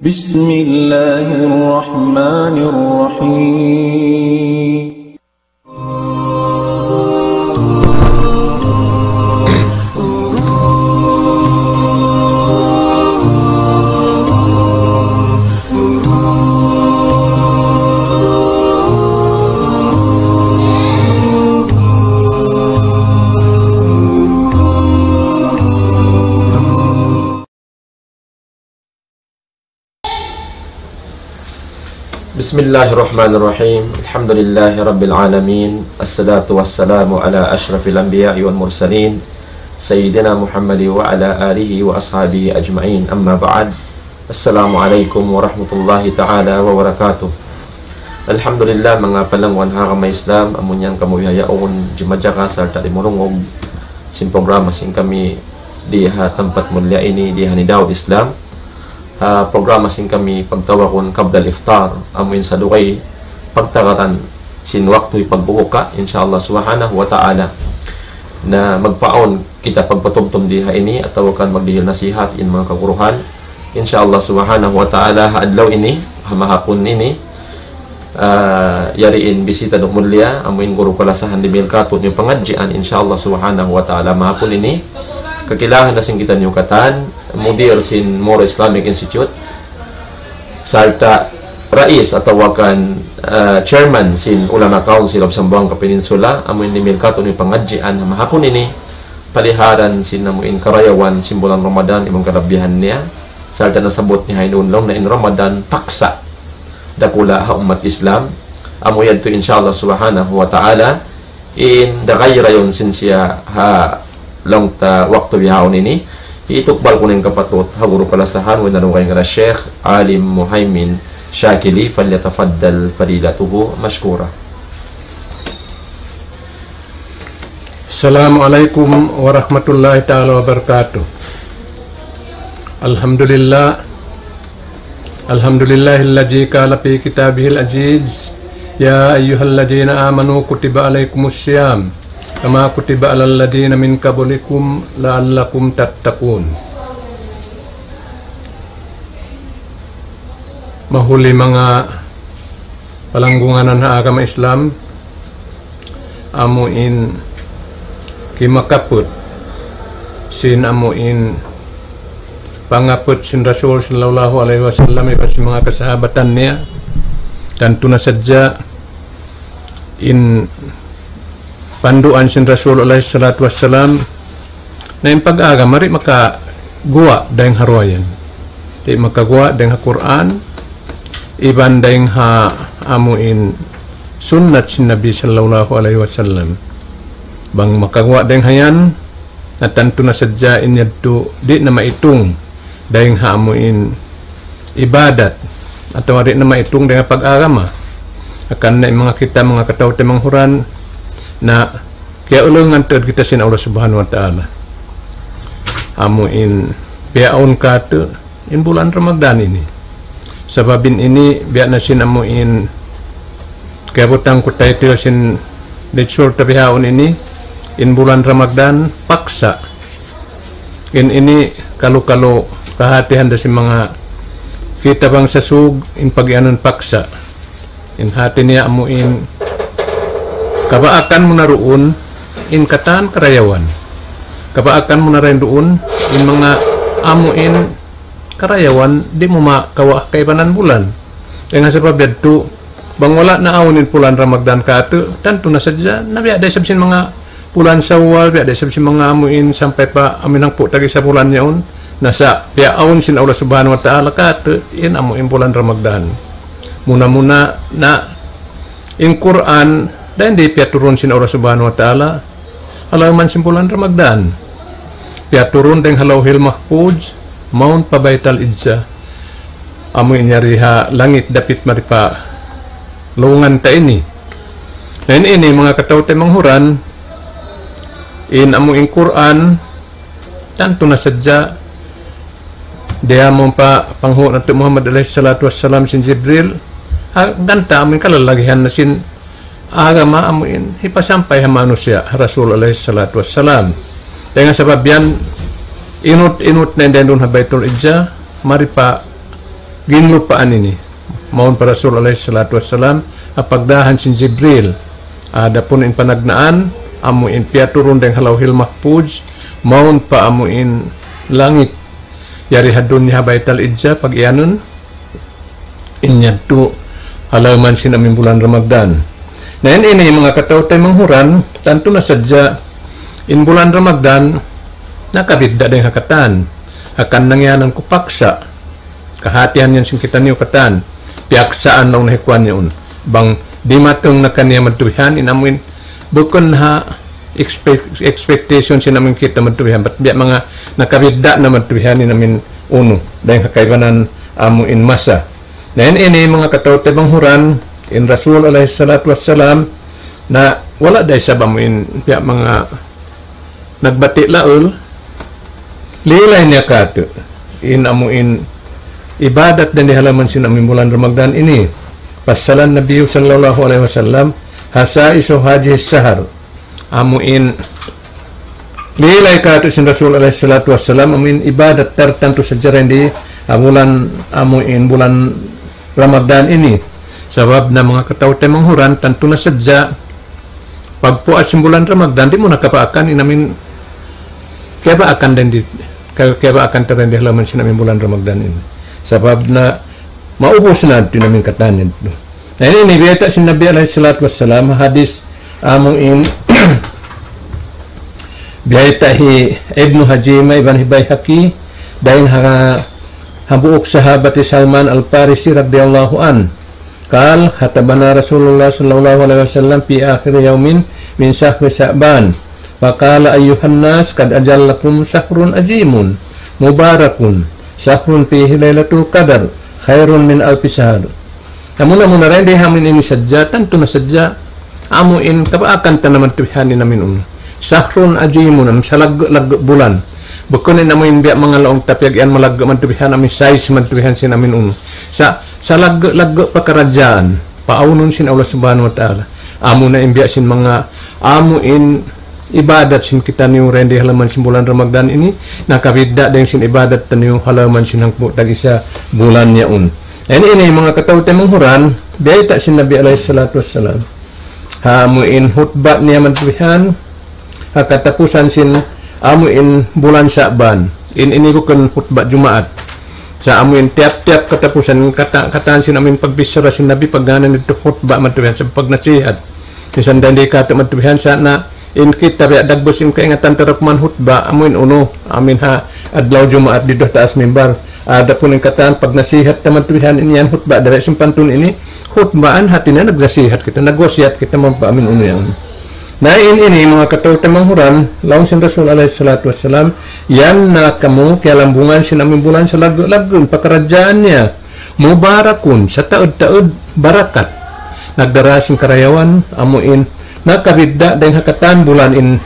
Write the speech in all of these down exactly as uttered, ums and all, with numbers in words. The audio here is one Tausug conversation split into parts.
بسم الله الرحمن الرحيم. بسم الله الرحمن الرحيم. الحمد لله رب العالمين. الصلاة والسلام على أشرف الأنبياء والمرسلين، سيدنا محمد وعلى آله وأصحابه أجمعين. أما بعد. السلام عليكم ورحمة الله تعالى وبركاته. Alhamdulillah, manga palangwan ha agama Islam, amu in kamu bihaun, jimajaga sarta' dimurungug sin programa sin kami di ha tampat mulia ini, di ha Nidaud Islam. Ha programa sin kami pagtawagun Qabla al-Iftar, amu in sadugay pagtagaran sin waktu hipagbuka, insya Allah subhanahu wa ta'ala. Na magpaawn kita pagpatumtum di ha ini, atawa kan magdihil nasihat in manga kaguruhan. Insya Allah subhanahu wa ta'ala, ha adlaw ini, ha mahapun ini, ah, yari in bisita duk mulia, amu in guru kalasahan di Milkatu niyu pangadjian, insya Allah subhanahu wa ta'ala, mahapun ini. Kakilahan da sin kitaniyu katan, mudir sin Moro Islamic Institute, sarta' rais atawa kan, ah, chairman sin Ulama Council of Zamboanga Peninsula, amu in di Milkatu niyu pangadjian, mahapun ini, paliharan sin amu in karayawan sin bulan Ramadan, iban kalabihan niya, sarta' nasabbut niya ha ini laung na in Ramadan paksa' dakula' ha ummat Islam, amu yadtu insya Allah subhanahu wa ta'ala, in dagay rayon sin siya ha laung ta waktu bihaun ini, hitukbal ku na in kapatut ha guru kalasahan, wa in nalugay ngara Sheikh Alim Muhaymin Shakili, فليتفضل فضيلته مشكورا. السلام عليكم ورحمة الله تعالى وبركاته. الحمد لله. الحمد لله الذي قال في كتابه العزيز: يا أيها الذين آمنوا كتب عليكم الصيام كما كتب على الذين من قبلكم لعلكم تتقون. Mahuli manga palanggungan ha agama Islam, amu in kimakaput sin amu in pangaput sin Rasul sallallahu alayhi wasallam iban sin manga kasahabatan niya, tantu na sadja in panduan sin Rasul alayhi salatu wassalam, na in pag-agama di' makaguwa' dayng ha duwa yan. Di' makaguwa' dayng ha Qur'an, iban dayng ha amu in sunnat sin Nabi sallallahu alayhi wasallam. Bang makaguwa' dayng ha yan, na tantu na sadja in yadtu di' na maitung dayng ha amu in ibadat, atawa di' na maitung dayng ha pag-agama. Hangkan na in manga kita, manga kataw-taymanghuran, na kiyaulungan tuud kita sin Allah Subhanahu wa Ta'ala. Amu in piyaun katu' in bulan Ramadan ini. Sabab in ini, biya' na sin amu in kiyabutang ku title sin lecture ta bihaun ini, in bulan Ramadan paksa'. In ini kalu-kalu kahatihan da sin manga kita bangsa Sug, in pag-iyanun paksa'. In hati niya amu in kabaakan mu na duun in katan karayawan. Kabaakan mu na duun in manga amu in karayawan, di' mu makawa' kaibanan bulan. Dayng ha sabab yadtu, bang wala' na awn in bulan Ramadan katu', tantu na sadja, na biya' da isab sin manga bulan Sawwal, biya' da isab sin manga amu in sampay pa amu in hangpu' tag-isa bulan yaun, na sa' piyaawn sin Allah Subhanahu wa Ta'ala katu' in amu in bulan Ramadan. Muna-muna na in Qur'an, dayn di piyaturun sin Allah Subhanahu wa Ta'ala, ha lawm sin bulan Ramadan. Piyaturun dayng ha Lawhil Mahfuz, mawn pa Baital Izza. Amu in yari ha langit dapit mari pa lawm ta ini. Na in ini, manga kataw-taymanghuran, in amu in Qur'an, tantu na sadja, diyamun pa panghu' natu' Muhammad alayhi salatu wassalam sin Jibril, ha, ganta' amu in kalalagihan na sin agama amu in hipasampay ha manusiya', ha Rasul alayhi salatu wassalam. Dayng ha sabab yan, inut-inut na in dayn duun ha Baitul Izza, mari pa ginlupaan ini. Mawn pa Rasul alayhi salatu wassalam, ha pagdahan sin Jibril. Adapun in panagnaan, amu in piyaturun dayng ha Lawhil Mahfuz, mawn pa amu in langit. Yari ha dunya ha Baital Izza, pag-iyanun, in yadtu ha lawm sin amu in bulan Ramadan. Na in ini manga kataw-taymanghuran, tantu na sadja in bulan Ramadan, nakabidda' dayng ha katan. Hangkan nangyanan ku paksa. Kahatihan yan sin kitaniyu katan. Piyaksaan laung na hi kuwan yaun. Bang dimatung na kaniya madtu bihan in amu in bukun ha expect-, expectation sin amu in kita madtu bihan. Bat biya' manga nakabidda' na madtu bihan in amu in unu. Dayng ha kaibanan amu in masa. Na in ini manga kataw-taymanghuran, in Rasul alayhi salatu wassalam, na wala' da isab amu in biya' manga nagbati' laul, lilay niya katu'. In amu in ibadat dayng di ha lawm sin amu in bulan Ramadan ini. Passalan Nabi sallallahu alayhi wasallam, خصائص هذه الشهر. Amu in lilay katu' sin Rasul alayhi salatu wassalam, amu in ibadat tartantu sadja dayng di ha bulan, amu in bulan Ramadan ini. Sabab na manga kataw-taymanghuran, tantu na sadja pagpuas sin bulan Ramadan, di' mu na kabaakan in amu in kiyabaakan dayng di, ka-, kiyabaakan ta dayng di ha lawm sin amu in bulan Ramadan ini. Sabab na maubus na in amu in katan yadtu. Na ini, ini biyayta' sin Nabi alayhi salatu wassalam, hadis amu in biyayta' hi Ibnu Hajima iban hi Bayhaqi, dayng ha hambuuk sahabat hi Salman Al-Farisi radiyallahu anhu. قال: خطبنا رسول الله صلى الله عليه وسلم في آخر يوم من شهر شعبان، فقال: أيها الناس، قد أظلكم شهر عظيم مبارك، شهر فيه ليلة القدر، خير من ألف شهر. Amu na, amu na dayng di ha amu in ini sadja, tantu na sadja, amu in kabaakan ta na madtu bihan in amu in unu. شهر عظيم, amu salaggu'-laggu' bulan. Bukun in amu in biya' manga laung ta piyag-iyan malaggu' madtu bihan, amu in size madtu bihan sin amu in unu. Sa-, salaggu'-laggu' pakaradjaan, paawnun sin Allah Subhanahu wa Ta'ala. Amu na in biya' sin manga, amu in ibadat sin kitaniyu dayng di ha lawm sin bulan Ramadan ini, nakabidda' dayng sin ibadat taniyu ha lawm sin hangpu' tag-isa bulan yaun. Ini, ini manga kataw-taymanghuran, biyayta' sin Nabi alayhi salatu wassalam. Ha amu in hutba niya madtu bihan, ha katapusan sin amu in bulan Sha'ban. In ini bukun hutba Jumaat. Sa amu in tiyap-tiyap katapusan kata-, katan sin amu in pagbichara sin Nabi pagngānan yadtu hutba madtu bihan, sa pagnasihat. Misan dayng di katu' madtu bihan sa na in kita biya' dagbus in kaingatan ta da kuman hutba, amu in unu, amu in ha adlaw Jumaat didtu ha taas mimbar. Adapun in katan pagnasihat ta madtu bihan in yan hutba, da isab pantun ini, hutbaan hati niya nagnasihat kita, nagwasiyat kita mawn pa amu in unu yan. Na in ini manga kataw-taymanghuran, laung sin Rasul alayhi salatu wassalam, yan na kamu kiyalambungan sin amu in bulan salaggu'-laggu' pakaradjaan niya. Mubarakun, sataud-taud barakat. Nagdara sin karayawan, amu in nakabidda' dayng ha katan bulan in,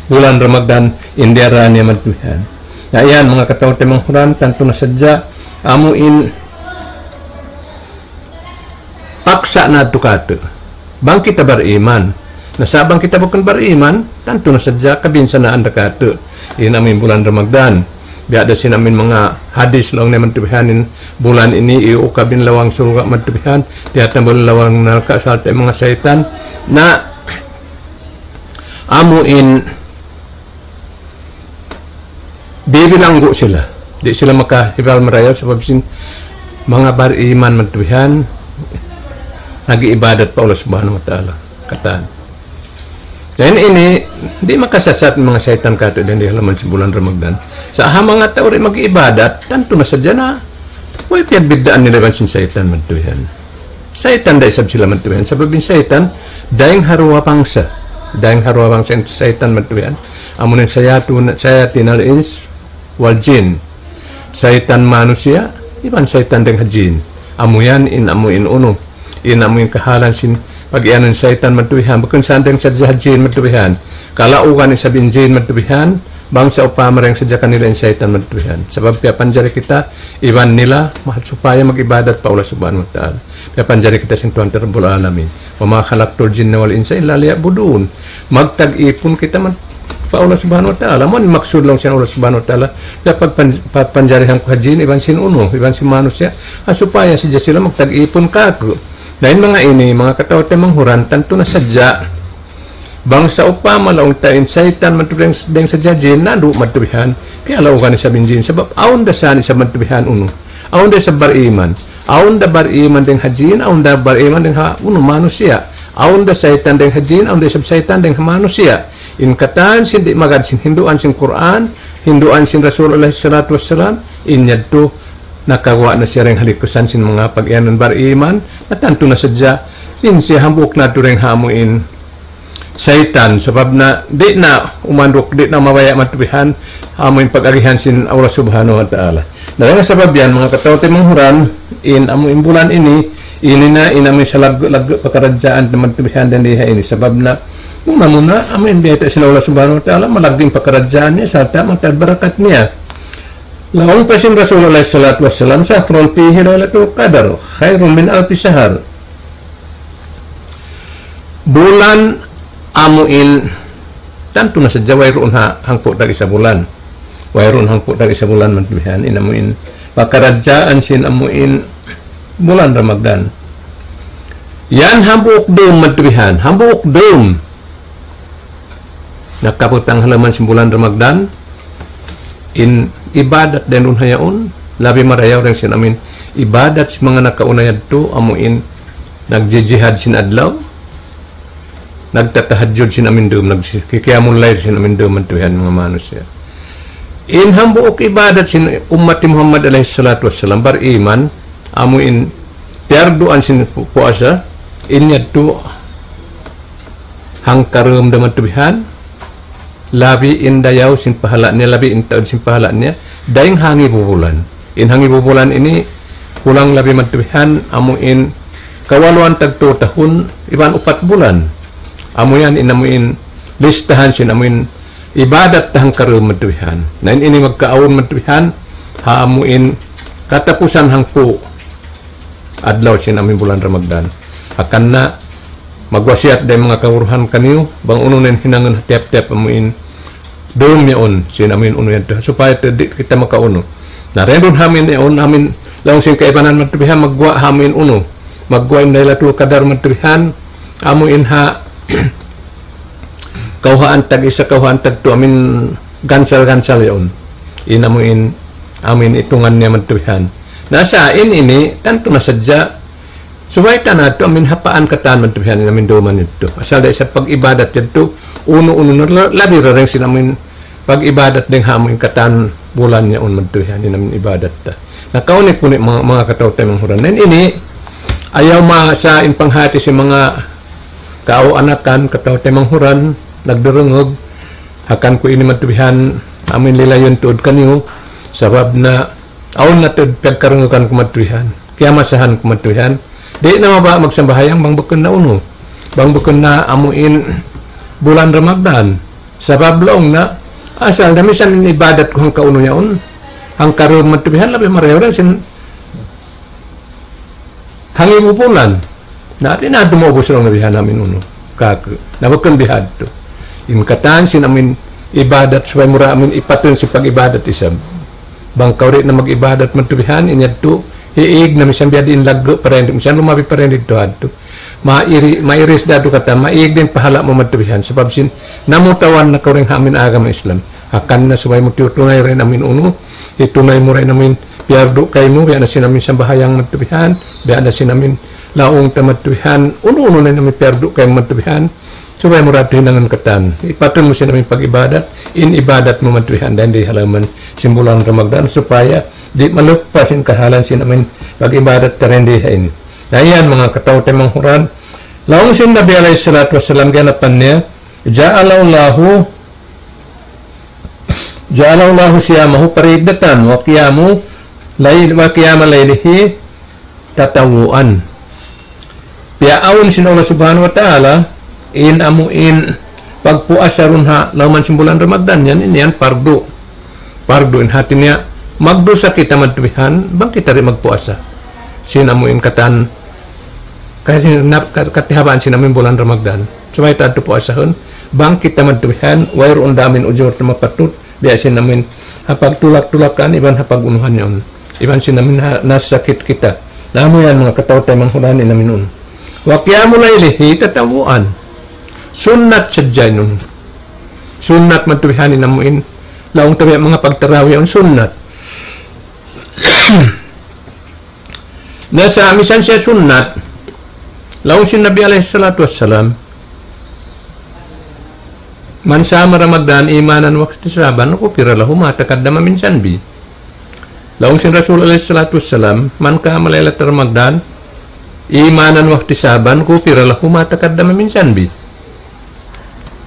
bulan Ramadan in diyara niya madtu bihan. Na yan, manga kataw-taymanghuran, tantu na sadja, amu in paksa natu' katu'. Bang kita bariman. Na sa' bang kita bukun bariman, tantu na sadja kabinsanaan da katu'. In amu in bulan Ramadan. Biya' da sin amu in manga hadis laung niya madtu bihan in bulan ini iyukab in lawang surga' madtu bihan, diyatambul in lawang narka' sarta' in manga saytan. Na amu in bibilanggu' sila. Di' sila makahibal marayaw sabab sin manga bariman madtu bihan, nag-iibadat pa Allah Subhanahu wa Ta'ala. Katan. Dayn ini, di' makasasat manga saytan katu' dayn di halaman sin bulan Ramadan. Sa' ha manga tau di' mag-iibadat, tantu na sadja na way piyagbiddaan nila iban sin saytan madtu bihan. Saytan da isab sila madtu bihan. Sabab in saytan, dayng ha duwa bangsa. Dayng ha duwa bangsa in saytan madtu bihan. Amu in sayatun, sayatin al-ins wal jin. Saytan manusiya', iban saytan dayng ha jin. Amu yan in, amu in unu. In amu in kahalan sin pag-iyanun saytan madtu bihan. Bukun sa dayng sadja ha jin madtu bihan. Kalaugan isab in jin madtu bihan. Bang sawpama dayng sadja kanila in saytan madtu bihan. Sabab piyapanjari kita, iban nila, mahal supaya mag-ibadat pa Allah Subhanahu wa Ta'ala. Piyapanjari kita sin Tuhan Rabbul Alamin. وما خلقت الجن والإنس إلا ليعبدون. Magtag-ipun kita man. pa Allah Subhanahu wa Ta'ala. Amu in maksud laung sin Allah Subhanahu wa Ta'ala, "Dapat pan-, pa-, panjarihan ku ha jin, iban sin unu, iban sin manusiya', ha supaya sadja sila magtag-ipun kāku'." Na in manga ini, manga kataw-taymanghuran, tantu na sadja. Bang sawpama laung ta in saytan madtu dayng, dayng sadja jin, nadu' madtu bihan, kiyalaugan isab in jin, sabab awn da sa isab madtu bihan unu. Awn da isab bariman. Awn da bariman dayng ha jin, awn da bariman dayng ha unu manusiya'. Awn da saytan dayng ha jin, awn da isab saytan dayng ha manusiya'. In katan sin di' magad sin hinduan sin Qur'an, hinduan sin Rasul alayhi salatu wassalam, in yadtu nakaguwa' na siya dayng ha likusan sin manga pag-iyanun bariman, na tantu na sadja, in siya hambuuk na tuud dayng ha amu in saytan, sabab na di' na umanduk, di' na mabaya' madtu bihan, amu in pag-agihan sin Allah Subhanahu wa Ta'ala. Na dayng ha sabab yan, manga kataw-taymanghuran, in amu in bulan ini, ini na in amu in salaggu'-laggu' pakaradjaan madtu bihan dayng ha ini. Sabab na, muna-muna, amu in biyayta' sin Allah Subhanahu wa Ta'ala, malaggu' in pakaradjaan niya, sarta' magtagbarakkat niya. Laung pa sin Rasul alayhi salatu wassalam, "شهر فيه ليلة القدر خير من ألف شهر." Bulan amu in, tantu na sadja wayruun ha, hangpu' tag-isa bulan. Wayruun hangpu' tag-isa bulan madtu bihan, in amu in pakaradjaan sin amu in bulan Ramadan. Yan hambuuk dum madtu bihan, hambuuk dum. Nakabutang ha lawm sin bulan Ramadan, in ibadat dayng duun ha yaun, labi marayaw dayng sin amu in ibadat sin manga nakauna yadtu, amu in nagjijihad sin adlaw, nagtatahajjud sin amu in dum, nagki-, qiyamul layl sin amu in dum madtu bihan manga manusiya'. In hambuuk ibadat sin ummat Muhammad alayhi salatu wassalam bariman, amu in piyarduan sin pu-, puasa, in yadtu hangkarum da madtu bihan, labi in dayaw sin pahala' niya, labi in taud sin pahala' niya, dayng ha hangibu bulan. In hangibu bulan ini, kulang labi madtu bihan, amu in kawaluan tagtu tahun, iban upat bulan. Amu yan, in amu in listahan sin amu in ibadat ta hangkarum madtu bihan. Na in ini magkaawn madtu bihan, ha amu in katapusan hangpu' adlaw sin amu in bulan Ramadan. Hangkan na magwasiyat da in manga kaguruhan kaniyu, bang unu na in hinangun ha tiyap-tiyap amu in dum yaun, sin amu in unu yadtu, supaya di' kita makaunu. Na dayng duun ha amu in yaun, amu in laung sin kaibanan madtu bihan, magguwa' ha amu in unu. Magguwa' in Laylatul Qadar madtu bihan, amu in ha kawhaan tag-isa, kawhaan tagtu, amu in gansal-gansal yaun. In amu in, amu in itungan niya madtu bihan. Na sa' in ini, tantu na sadja, subay ta natu' amu in hapaan katan madtu bihan in amu in duman yadtu. Asal da isab pag-ibadat yadtu, unu-unu na la-, labi da dayng sin amu in pag-ibadat dayng ha amu in katan bulan yaun madtu bihan in amu in ibadat ta. Na kaw ini puni manga, manga kataw-taymanghuran. Na in ini, ayaw ma sa in panghati sin manga kaw anakan, kataw-taymanghuran, nagdurungug, hangkan ku ini madtu bihan, amu in lilayun tuud kaniyu, sabab na, awn na tuud piyagkarungugan ku madtu bihan, kiyamasahan ku madtu bihan, di' na mabaya' magsambahayang bang bukun na unu, bang bukun na amu in bulan Ramadan, sabab laung na, asal da misan in ibadat ku hangkaunu yaun, hangkarum madtu bihan labi marayaw dayng sin hangibu bulan. Na, di' na tuud maubus laung na bihan amu in unu. Kāku'. Na bukun bihadtu. In katan sin amu in ibadat subay mura amu in ipatun sin pag-ibadat isab. Bang kaw di' na mag-ibadat madtu bihan, in yadtu, hiig na misan biya' diin laggu' pa dayn, misan lumabi pa dayn didtu hadtu. Mairi-, mairis da hadtu katan, maig da in pahala' mu madtu bihan. Sabab sin, namutawan na kaw dayng ha amu in agama Islam. Hangkan na subay mu tiyutunay dayng amu in unu, hitunay mu dayng amu in piyardu kaymu, biya' na sin amu in sambahayang madtu bihan, biya' na sin amu in laung ta madtu bihan, unu-unu na in amu in piyardu kaymu madtu bihan, subay mu da hinangun katan. Ipatun mu sin amu in pag-ibadat, in ibadat mu madtu bihan, dayn di ha lawm sin bulan Ramadan, supaya di' maluppa sin kahalan sin amu in pag-ibadat ta dayn di ha ini. Na yan, manga kataw-taymanghuran, laung sin Nabi alayhi salatu wassalam, ganapan niya, جعل الله جعل الله صيامه فريضة وقيام ليل، وقيام ليله تطوعا. Piyaawn sin Allah Subhanahu wa Ta'ala in amu in pagpuasa duun ha lawm sin bulan Ramadan, yan, in yan pardu. Pardu in hati niya, magdusa kita madtu bihan, bang kita di' magpuasa. Sin amu in katan, kasi na-, ka-, katihabaan sin amu in bulan Ramadan. Subay ta tuud puasahun. Bang kita madtu bihan, wayruun da amin ujur ta mapatut. Biya' sin amin ha pagtulak-tulakan, iban ha pag-unuhan yaun. Iban sin amin ha, nasakit kita. Na amu yan manga kataw-taymanghuran in amin unu. وقيام الليل تطوعا. Sunnat sadja in unu. Sunnat madtu bihan in amuin. Laung ta biya' manga pagtarawih yaun sunnat. Na sa' misan siya sunnat, laung sin Nabi alayhi salatu wassalam, من صام رمضان إيمانا واحتسابا غفر له ما تقدم من ذنبه. Laung sin Rasul alayhi salatu wassalam, من قام ليلة رمضان إيمانا واحتسابا غفر له ما تقدم من ذنبه.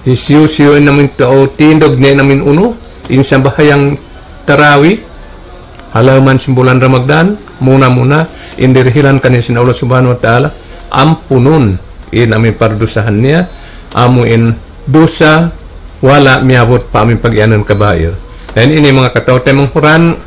Hisiyu-siyu in amin tau tindug niya in amin unu, in sambahayang tarawih, ha lawm sin bulan Ramadan, muna-muna, in dirihilan kaniya sin Allah Subhanahu wa Ta'ala, ampunun, in amin pardusahan niya, amu in dusa, wala' miyabut pa amin pag-iyanun kabair. Na ini manga kataw-taymanghuran,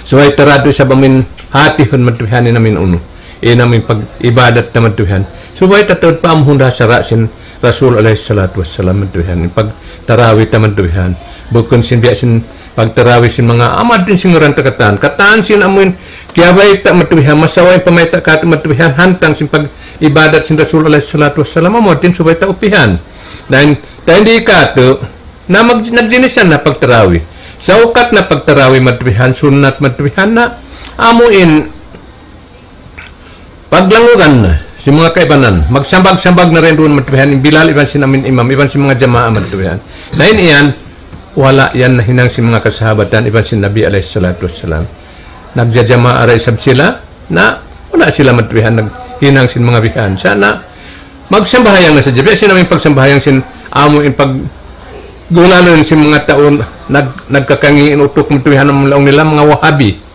subay ta tuud isab amin hatihun madtu bihan in amin unu. In amin pag-ibadat ta madtu bihan. Subay ta tuud paamuhun da sara' sin Rasul alayhi salatu wassalam madtu bihan. Pagtarawih ta madtu bihan. Bukun sin biya' sin pagtarawih sin manga amat din sin ngaran ta katan. Katan sin amuin kiyabayta' madtu bihan. Masawa in pamayta' katu' madtu bihan. Hantang sin pag-ibadat sin Rasul alayhi salatu wassalam. Amu din subay ta upihan. Dayn, dayn di katu', na mag-, nagjinisan na pagtarawih. Saukat na pagtarawih madtu bihan, sunnat madtu bihan na, amuin, paglangugan na, sin manga kaibanan, magsambag-sambag na rin duun madtu bihan, in Bilal iban sin amin imam, iban sin manga jamaa madtu bihan. Na in yan, wala' yan nahinang sin manga kasahabatan, iban sin Nabi alayhi salatu wassalam. Nagjajamaa da isab sila, na, wala' sila madtu bihan, naghinang sin manga bihan. Sa' na, magsambahayang na sadja. Biya' sin amin pagsambahayang sin, amu in pag-, gulalun sin manga tau, nag-, nagkakangi' in utuk madtu bihan, amu laung nila manga Wahabi.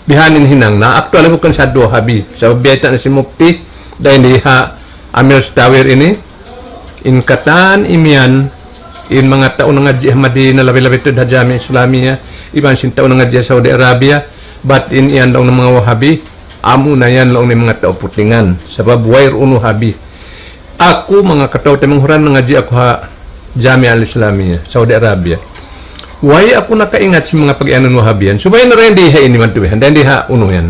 Bihan in hinang na, actually bukun sa Wahabi. Sabab biyayta' na sin Mufti, dayn di ha Amir Stawir ini, in katan imiyan, in manga tau nangadji' ha Madina, labi-labi tuud ha Jami'a Islamiyah, iban sin tau nangadji' ha Saudi Arabia, bat in yan laung manga Wahabi, amu na yan laung manga tau putingan. Sabab wayruun Wahabi. Aku, manga kataw-taymanghuran, nangadji' aku ha Jami'a Al-Islamiyah, Saudi Arabia. Way aku nakaingat sin manga pag-iyanun Wahabi yan. Subay na dayn di ha ini madtu bihan, dayn di ha unu yan.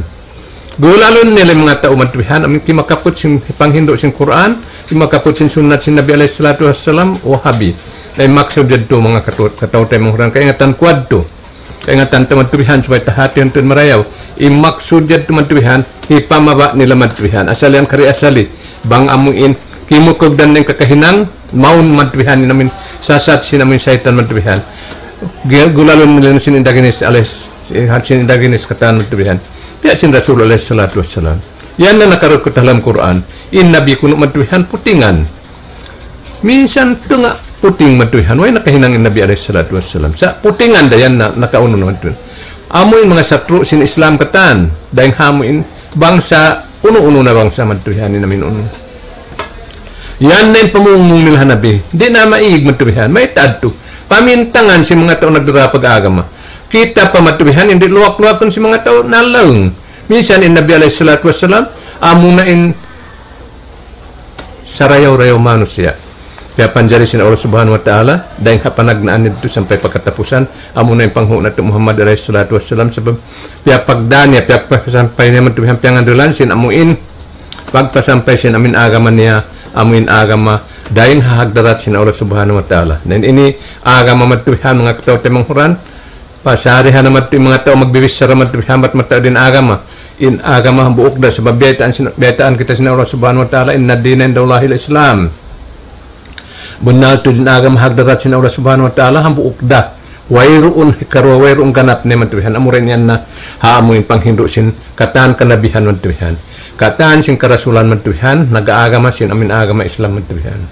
Gulalun nila manga tau madtu bihan, amin kimakaput sin panghindu' sin Qur'an, kimakaput sin sunnat sin Nabi alayhi salatu wassalam, Wahabi. Dayn maksud yadtu manga kataw-, kataw-taymanghuran, kaingatan ku yadtu. Kaingatan ta madtu bihan, subay ta hatihun tuud marayaw. In maksud yadtu madtu bihan, hipamaba' nila madtu bihan. Asal yan kari asali. Bang amuin, kimukug dan ning kakahinang, mawn madtu bihan, in amin sasat sin amin saytan madtu bihan. Gu-, gulalun nila sin indaginis alayhi, sin, sin indaginis katan madtu bihan. Biya' sin Rasul alayhi salatu wassalam. Yan na nakarukut ha lawm Qur'an. In Nabi kunu' madtu bihan putingan. Minsan tunga' puting madtu bihan. Way nakahinang in Nabi alayhi salatu wassalam. Sa' putingan da yan na, nakaunu na madtu bihan. Amu in manga satru' sin Islam katan. Dayn ha amu in bangsa, unu-unu na bangsa madtu bihan in amin unu. Yan na in pamung-mung nila ha Nabi. Di' na maig madtu bihan. Mayta' adtu. Pamintangan sin manga tau nagdara pag-agama. Kita pa madtu bihan, in di' luwak-luwakun sin manga tau nalaung. Minsan in Nabi alayhi salatu wassalam, amu na in sarayaw-rayaw manusiya'. Piyapanjari sin Allah Subhanahu wa Ta'ala, dayn ha panagnaan yadtu sampay pa katapusan, amu na in panghu' natu' Muhammad alayhi salatu wassalam, sabab piyapagdaan niya, piyapasampay niya madtu bihan piyangandulan sin amuin, pagpasampay sin amuin agama niya, amuin agama, dayn ha hagdarat sin Allah Subhanahu wa Ta'ala. Na in ini agama madtu bihan manga kataw-taymanghuran, pasarihan na madtu in manga tau magbibichara madtu bihan bat mataud in agama. In agama hambuuk da sabab biyaytaan sin-, biyaytaan kita sin Allah Subhanahu wa Ta'ala, إن الدين عند الله الإسلام. Bunnal tuud in agama hagdarat sin Allah Subhanahu wa Ta'ala hambuuk da. Wayruun hikaruwa, wayruun ganap niya madtu bihan. Amura in yan na ha amu in panghindu' sin katan kanabihan madtu bihan. Katan sin karasulan madtu bihan, nag-aagama sin amin agama Islam madtu bihan.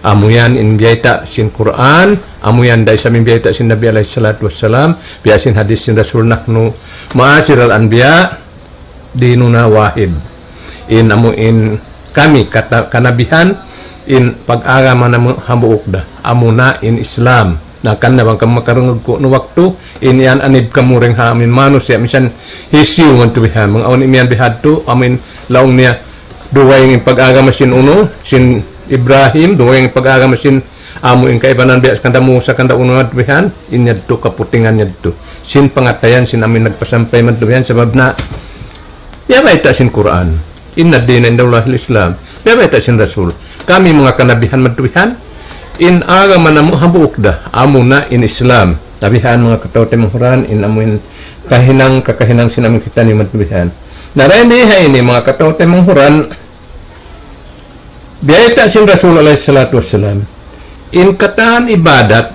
Amu yan in biyayta' sin Qur'an, amu yan da isab in biyayta' sin Nabi alayhi salatu wassalam, biya' sin hadith sin Rasul, نحن معاشر الأنبياء ديننا واحد. In amu in kami kata-, kanabihan, in pag-agama namu' hambuuk da, amu na in Islam. Na kan na bang kamu makarungug ku nu waktu, in yan anib kamu dayn ha amin manusiya', misan hisiyu madtu bihan. Bang awn imiyan bihadtu, amin laung niya, dugaing in pag-agama sin unu, sin Ibrahim, dugaing pag-agama sin amu in kaibanan biya' kanda Musa, kanda unu madtu bihan, in yadtu kaputingan yadtu. Sin pangatayan sin amu in nagpasampay madtu bihan, sabab na, biya' bayta' sin Qur'an. Inna dina inda Allahil Islam. Biya' bayta' sin Rasul. Kami manga kanabihan madtu bihan, in agama namu' hambuuk da, amu na in Islam. Tabihan manga kataw-taymanghuran, in amu in kahinang, kakahinang sin amu in kitaniyu madtu bihan. Na dayn di ha ini manga kataw-taymanghuran, biyayta' sin Rasul alayhi salatu wassalam, in katan ibadat,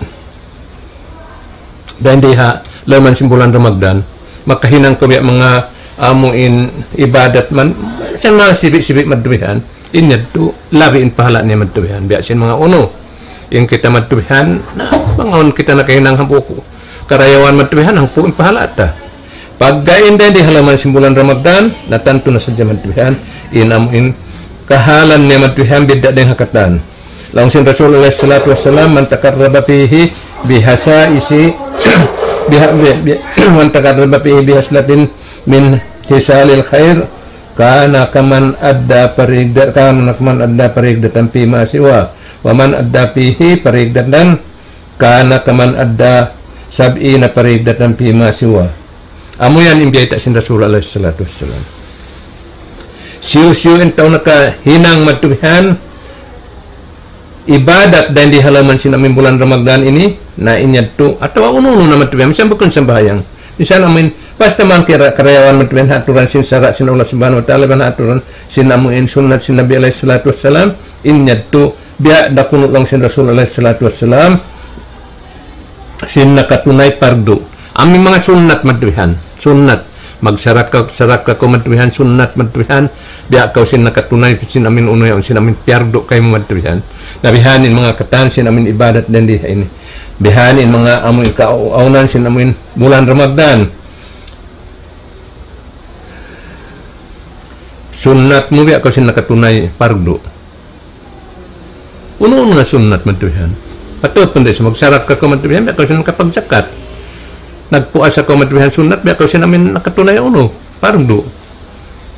dayn di ha lawm sin bulan Ramadan, makahinang kaw biya' manga amu in ibadat man, sin manga sibi'-sibi' madtu bihan, in yadtu, labi in pahala' niya madtu bihan, biya' sin manga unu. In kita madtu bihan, na, manga unu kita nakahinang hambuuk karayawan madtu bihan, hambuuk in pahala' ta. Pagga in dayn di ha lawm sin bulan Ramadan, na tantu na sadja madtu bihan, in amu in kahalan niya madtu bihan, bidda' dayn ha katan. Laung sin Rasul alayhi salatu wassalam, من تقرب فيه بخصائص, biha-, bi-, bi-, من تقرب فيه بخصلة من خصال الخير كان كمن أدى فريضة، كان كمن أدى فريضة فيما سواه، ومن أدى فيه فريضة كان كمن أدى سبعين فريضة فيما سواه. Amu yan in biyayta' sin Rasul alayhi salatu wassalam. Hisiyu-siyu in tau nakahinang madtu bihan, ibadat dayn di ha lawm sin amu in bulan Ramadan ini, na in yadtu, atawa unu-unu na madtu bihan, misan bukun sambahayang. Misan amu in, basta man kira-, karayawan madtu bihan, ha aturan sin sara' sin Allah Subhanahu wa Ta'ala, iban ha aturan sin amu in sunnat sin Nabi alayhi salatu wassalam, in yadtu, biya' da kunu' laung sin Rasul alayhi salatu wassalam, sin nakatunay pardu. Amu in manga sunnat madtu bihan. Sunnat. Magsarakka, sarakka kaw madtu bihan, sunnat madtu bihan. Biya' kaw sin nakatunay, sin amu in unu yaun, sin amu in piyardu kaymu madtu bihan. Na bihan in manga katan, sin amu in ibadat dayn di ha ini. Bihan in manga amu in kaawnan, sin amu in bulan Ramadan. Sunnat mu biya' kaw sin nakatunay pardu. Unu-unu na sunnat madtu bihan. Patuud pa da isab, magsarakka kaw madtu bihan, biya' kaw sin nakapagzakat. Nagpuasa kaw madtu bihan sunnat, biya' kaw sin amu in nakatunay unu, pardu.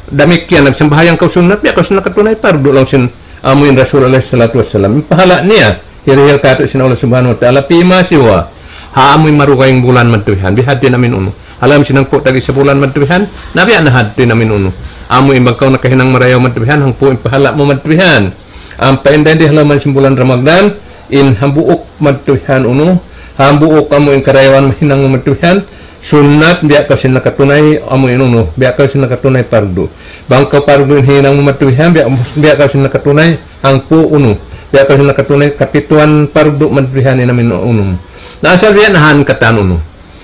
Damikkiyan, nagsambahayang kaw sunnat, biya' kaw sin nakatunay pardu, laung sin amu in Rasul alayhi salatu wassalam. In pahala' niya, hirihil kātu' sin Allah Subhanahu wa Ta'ala, فيما سواه. Ha amu in marugaing bulan madtu bihan, biya' hādtu in amu in unu. Ha lawm sin hangpu' tag-isa bulan madtu bihan, na biya' na hādtu in amu in unu. Amu in bang kaw nakahinang marayaw madtu bihan, hangpu' in pahala' mu madtu bihan. Ampa in dayn di ha lawm sin bulan Ramadan, in hambuuk madtu bihan unu, hambuuk amu in karayawan mahinang mu madtu bihan, sunnat biya' kaw sin nakatunay amu in unu, biya' kaw sin nakatunay pardu. Bang kaw pardu in hinang mu madtu bihan, biya', biya' kaw sin nakatunay hangpu' unu, biya' kaw sin nakatunay kapituan pardu madtu bihan in amu in unu. Na asal biya' na ha katan unu.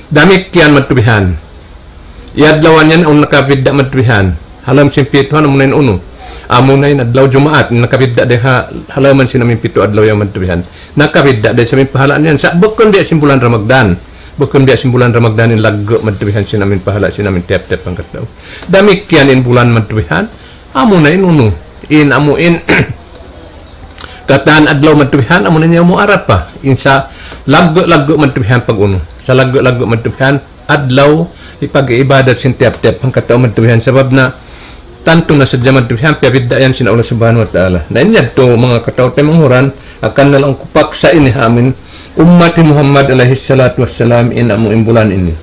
Damikkiyan madtu bihan. Iyadlawan yan, awn nakabidda' madtu bihan. Ha lawm sin pitu yan, amuna in unu. Amuna in adlaw Jumaat, nakabidda' da ha, ha lawm sin amu in pitu adlaw yan madtu bihan. Nakabidda' da isab in pahala' niyan. Sa' bukun biya' sin bulan Ramadan. Bukun biya' sin bulan Ramadan in laggu' madtu bihan sin amu in pahala' sin amu in tiyap-tiyap hangkatau. Damikkiyan in bulan madtu bihan. Amuna in unu, in amu in katan adlaw madtu bihan, amuna in yawmu Arafah. In sa laggu'-laggu' madtu bihan pag-unu. Sa laggu'-laggu' madtu bihan, adlaw, hipag-ibadat sin tiyap-tiyap hangkatau madtu bihan. Sabab na, tantu na sadja madtu bihan, piyabidda' yan sin Allah Subhanahu wa Ta'ala. Na in yadtu, manga kataw-taymanghuran, akan na laung ku paksa ini ha amu in ummat hi Muhammad alayhi salatu wassalam in amu in bulan ini.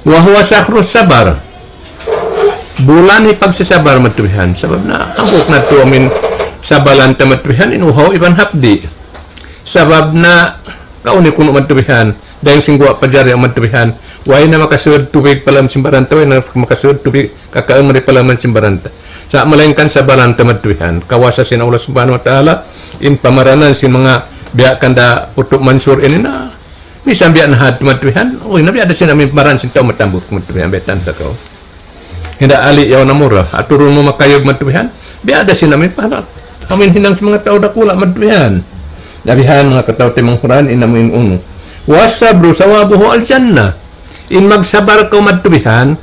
وهو شهر الصبر. Bulan hipagsasabar madtu bihan. Sabab na, hambuuk na tuud amu in sabalan ta madtu bihan, in uhaw iban hapdi'. Sabab na, kaw ini kunu' madtu bihan. Dayn sin guwa' pajar yan madtu bihan. Way na makasud tubig pa lawm sin baran ta, way na makasud tubig kakaun mari pa lawm sin baran ta. Sa' malaingkan sabalan ta madtu bihan. Kawasa sin Allah Subhanahu wa Ta'ala, in pamaranan sin manga biya' kanda Qutb Mansur ini na, misan biya' na hādtu madtu bihan, uy, na biya' da sin amu in baran sin tau matambuk madtu bihan, biya' tan sa kaw. Hinda ali yaun amura, aturun mu makayug madtu bihan, biya' da sin amu in pahala'. Amu in hinang sin manga tau dakula' madtu bihan. Na bihan manga kataw-taymanghuran in amu in unu. والصبر ثوابه الجنة. In magsabar kaw madtu bihan,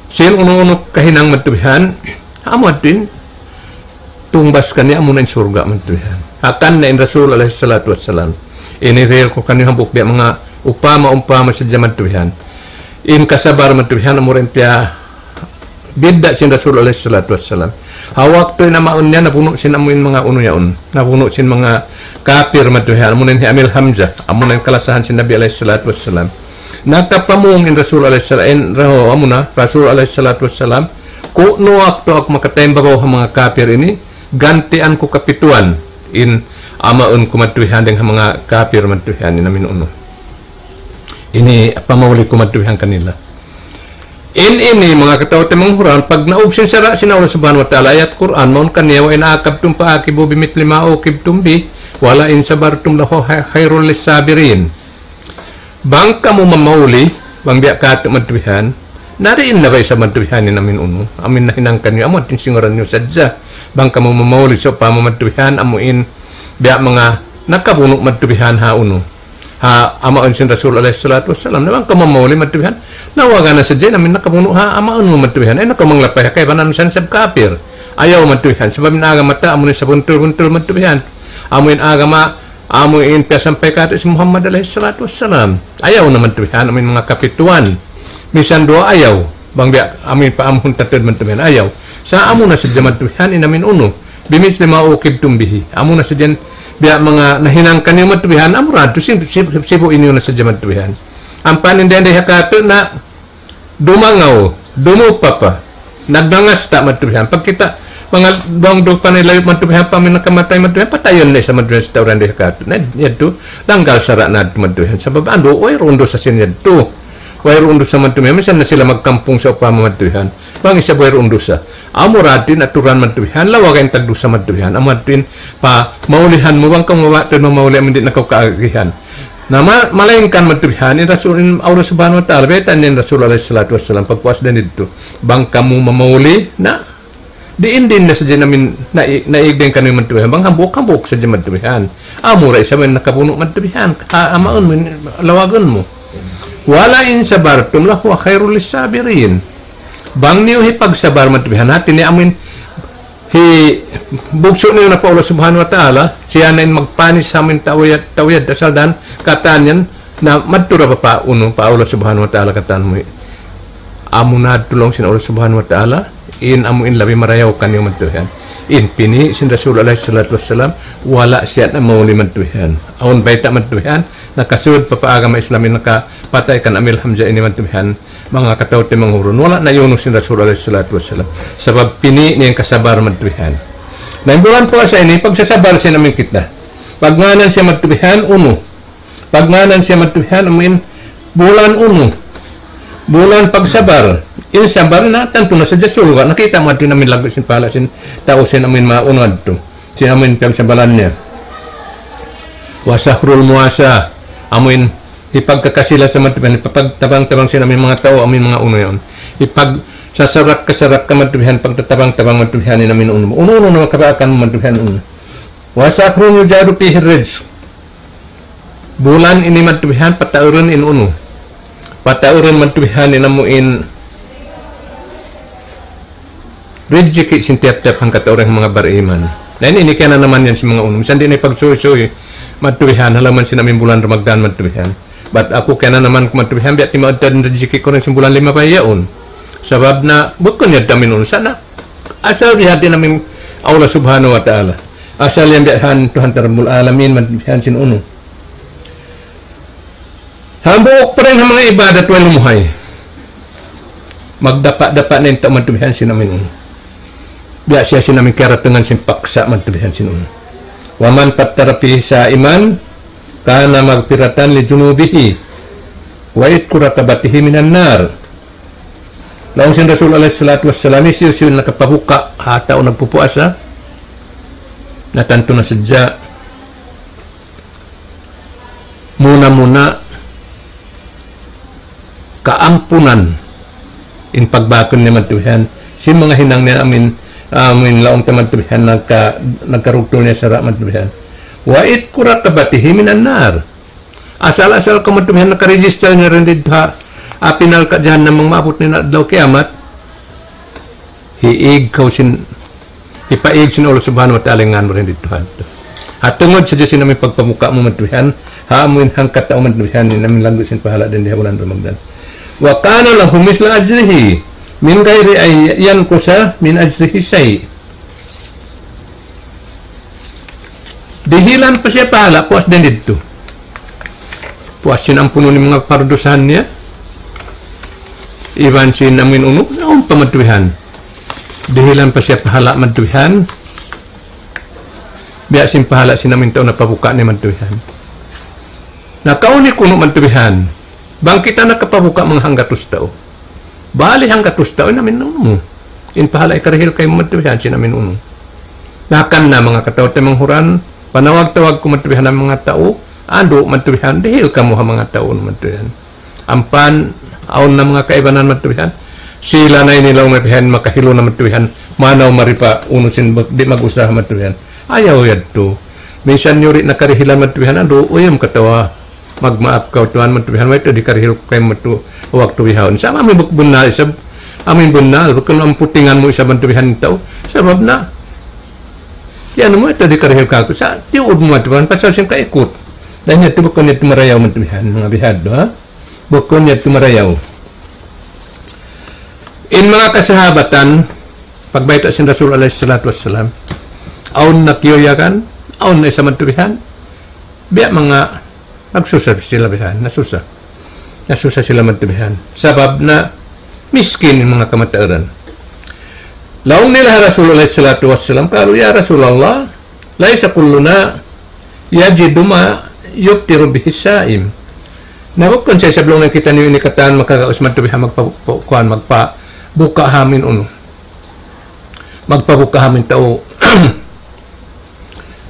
sin unu-unu kahinang madtu bihan, amu yadtu in tungbas kaniya amuna in surga' madtu bihan. Hangkan na in Rasul alayhi salatu wassalam. Ini real ku kaniyu hambuuk biya' manga upama-upama sadja madtu bihan. In kasabar madtu bihan amura in piya-, Bidda' sin Rasul alayhi salatu wassalam. Ha waktu in amaun niya nabunu' sin amuin manga unu yaun. Nabunu' sin manga kapir madtu bihan. Amuna in hi Amil Hamzah. Amuna in kalasahan sin Nabi alayhi salatu wassalam. Nakapamung in Rasul alayhi salatu, in raho amuna, Rasul alayhi salatu wassalam. Kunu' waktu aku makataymbabaw ha manga kapir ini, gantian ku kapituan in amaun ku madtu bihan dayn ha manga kapir madtu bihan in amin unu. Ini pamauli ku madtu bihan kanila. In ini manga kataw-taymanghuran, pagnaug sin sara' sin Allah Subhanahu wa Ta'ala, ayat Qur'an, mawn kaniya, وإن عاقبتم فعاقبوا بمثل ما عوقبتم به ولئن صبرتم لهو خير للصابرين. Bang kamu mamauli, bang biya' katu' madtu bihan, na diin na ba isab madtu bihan in amin unu, amin nahinang kaniyu, amu in singuran niyu sadja. Bang kamu mamauli, sawpama madtu bihan, amuin, biya' manga nakabunu' madtu bihan ha unu. Ha amaun sin Rasul alayhi salatu wassalam. Na bang kamu mamauli madtu bihan, lawagan na sadja in amin nakabunu' ha amaun mu madtu bihan. Ay, na kamu manglapay ha kaibanan misan isab kapir. Ayaw madtu bihan. Sabab in agama ta, amuin sabuntul-buntul madtu bihan. Amuin agama, amuin piyasampay katu' sin Muhammad alayhi salatu wassalam. Ayaw na madtu bihan, amuin manga kapituan. Misan duwa ayaw. Bang biya' amuin paamuhun ta tuud madtu bihan. Ayaw. Sa' amuna sadja madtu bihan, in amin unu. بمثل ما عوقبتم به. Amuna sadja in biya' manga nahinang kaniyu madtu bihan, amura tuud sin, sin, sibu' iniyu na sadja madtu bihan. Ampa in dayn di ha katu' na dumangaw, dumupa pa, nagngangasta madtu bihan. Pagkita', manga duwang dupa na layup madtu bihan, pa amuin nakamatay madtu bihan, patayun na isab madtu bihan sin tau dayn di ha katu'. Na, yadtu, tanggal sara' na madtu bihan. Sabab, andu', wayruun dusa sin yadtu. Wayruun dusa madtu bihan, misan na sila magkampung sawpama madtu bihan. Bang isab wayruun dusa. Amura tuud in aturan madtu bihan, lawagan in tagdusa madtu bihan. Amura tuud in pamaulihan mu bang kamu mabaya' tuud mamauli amun di' na kaw kaagihan. Na ma-, malaingkan madtu bihan, in Rasul, in Allah Subhanahu wa Ta'ala, baytaan niya in Rasul alayhi salatu wassalam, pagpuas dayn didtu. Bang kamu mamauli, na, diin-diin na sadja in amin, na, naig dayn kaniyu madtu bihan. Bang hambuuk, hambuuk sadja madtu bihan. Amura isab in nakabunu' madtu bihan. A-, amaun mu, lawagun mu. ولئن صبرتم لهو خير للصابرين. Bang niyu hipagsabar madtu bihan, hati niya amuin hibugsu' niyu na pa Allah Subhanahu wa Ta'ala, siya na in magpanis ha amuin tau yadtu, tau yadtu, asal dan katan yan, na madtu da pa, pa unu, pa Allah Subhanahu wa Ta'ala katan mu. Amuna tuud laung sin Allah Subhanahu wa Ta'ala, in amuin labi marayaw kaniyu madtu bihan. In pini' sin Rasul alayhi salatu wassalam, wala' siya na mauli madtu bihan. Awn bayta' madtu bihan, nakasud pa, pa agama Islam in nakapatay kan Amil Hamzah ini madtu bihan. Manga kataw-taymanghuran, wala' na iyunu sin Rasul alayhi salatu wassalam. Sabab pini' niya in kasabar madtu bihan. Na in bulan puasa ini, pagsasabar sin amin kita. Pagngānan siya madtu bihan, unu. Pagngānan siya madtu bihan, amuin bulan unu. Bulan pagsabar. In sabar na, tantu na sadja surga'. Nakita' mu madtu in amin laggu' sin pahala' sin tau sin amuin maunu madtu. Sin amuin piyagsabaran niya. وشهر المواساة. Amuin hipagkakasi-lasa madtu bihan, hipagtabang-tabang sin amuin manga tau, amuin manga unu yaun. Hipagsasarakka-sarakka madtu bihan, pagtatabang-tabang madtu bihan in amuin unu. Unu-unu na makabaakan madtu bihan unu. وشهر يجاد فيه الرزق. Bulan ini madtu bihan pataurun in unu. Pataurun madtu bihan in amuin rijiki' sin tiyap-tiyap hangkatau dayn ha manga bariman. Na ini, ini kiyananaman yan sin manga unu. Misan di' na ipagsuysuy madtu bihan, halaman sin amuin bulan Ramadan madtu bihan. Bat aku kiyananaman ku madtu bihan, biya' timaud tuud in rijiki' ku dayn sin bulan limabay yaun. Sabab na, bukun yadtu amuin unu sana. Asal biya' hati in amuin Allah Subhanahu wa Ta'ala. Asal yan biya' han Tuhan ta Rabbul Alamin, madtu bihan sin unu. Hambuuk pa dayn ha manga ibadat way lumuhay. Magdapa'-dapa' na in tau madtu bihan sin amuin unu. Biya' siya sin amuin kiyaratungan sin paksa' madtu bihan sin unu. ومن فطر فيه صائما كان مغفرة لذنوبه وعتق رقبته من النار. Laung sin Rasul alayhi salatu wassalam, hisiyu-siyu in nakapabuka' ha tau nagpupuasa, na tantu na sadja muna-muna kaampunan in pagbakun niya madtu bihan sin manga hinang niya amuin, amuin laung ta madtu bihan nagka-, nagkarugtul niya sara' madtu bihan. وعتق رقبته من النار. Asal-asal kaw madtu bihan nakaregister na dayn didtu ha api narka' jahannam bang maabut na in adlaw kiyamat. Hiig kaw sin, hipaig sin Allah Subhanahu wa Ta'ala in ngān mu dayn didtu ha adlaw. Ha tungud sadja sin amuin pagpabuka' mu madtu bihan, ha amuin hangkatau madtu bihan, in amuin laggu' sin pahala' dayn di ha bulan Ramadan. وكان له مثل أجره. من غير أن ينقص من أجره شيء. Dihilan pa siya pahala', puas dayn didtu. Puas sin ampunun in manga pardusahan niya. Iban sin amuin unu, naun pa madtu bihan. Dihilan pa siya pahala' madtu bihan. Biya' sin pahala' sin amuin tau napabuka' niya madtu bihan. Na kaw ini kunu' madtu bihan. Bang kita nakapabuka' manga hanggatus tau. Bali hanggatus tau in amuin unu. In pahala' hikarihil kaymu madtu bihan sin amuin unu. Na hangkan na manga kataw-taymanghuran, panawag-tawag ku madtu bihan in manga tau, andu' madtu bihan, dihil kamu ha manga tau madtu bihan. Ampa, awn na manga kaibanan madtu bihan. Sila na ini laung bihan, makahilu na madtu bihan. Manaw mari pa unu sin bag-, di' mag-usaha madtu bihan. Ayaw yadtu. Minsan yuri nakarihilan madtu bihan, andu', uyum katawa. Magmaap kaw tuwan madtu bihan, way tuud hikarihil ku kaymu madtu waktu bihaun. Sa' amu in buk-, bunnal isab, amu in bunnal, bukun amputingan mu isab madtu bihan in tau. Sabab na, yan mu itu hikarihil kaku'. Sa' tiyuud mu madtu bihan, pasal sin kaikut. Dayn yadtu bukun yadtu marayaw madtu bihan, manga bihadtu, ha? Bukun yadtu marayaw. In manga kasahabatan, pagbayta' sin Rasul alayhi salatu wassalam, awn na kiyuyagan, awn na isab madtu bihan, biya' manga nagsusa sila bihan, nasusa. Nasusa sila madtu bihan. Sabab na miskin in manga kamatauran. Laung nila ha Rasul alayhi salatu wassalam, قالوا يا رسول الله ليس كلنا يجد ما يفطر به الصائم. Na bukun sa isab laung niya kitaniyu ini katan makagaus madtu bihan magpa-, pa-, kuwan, magpabuka' ha amuin unu. Magpabuka' ha amuin tau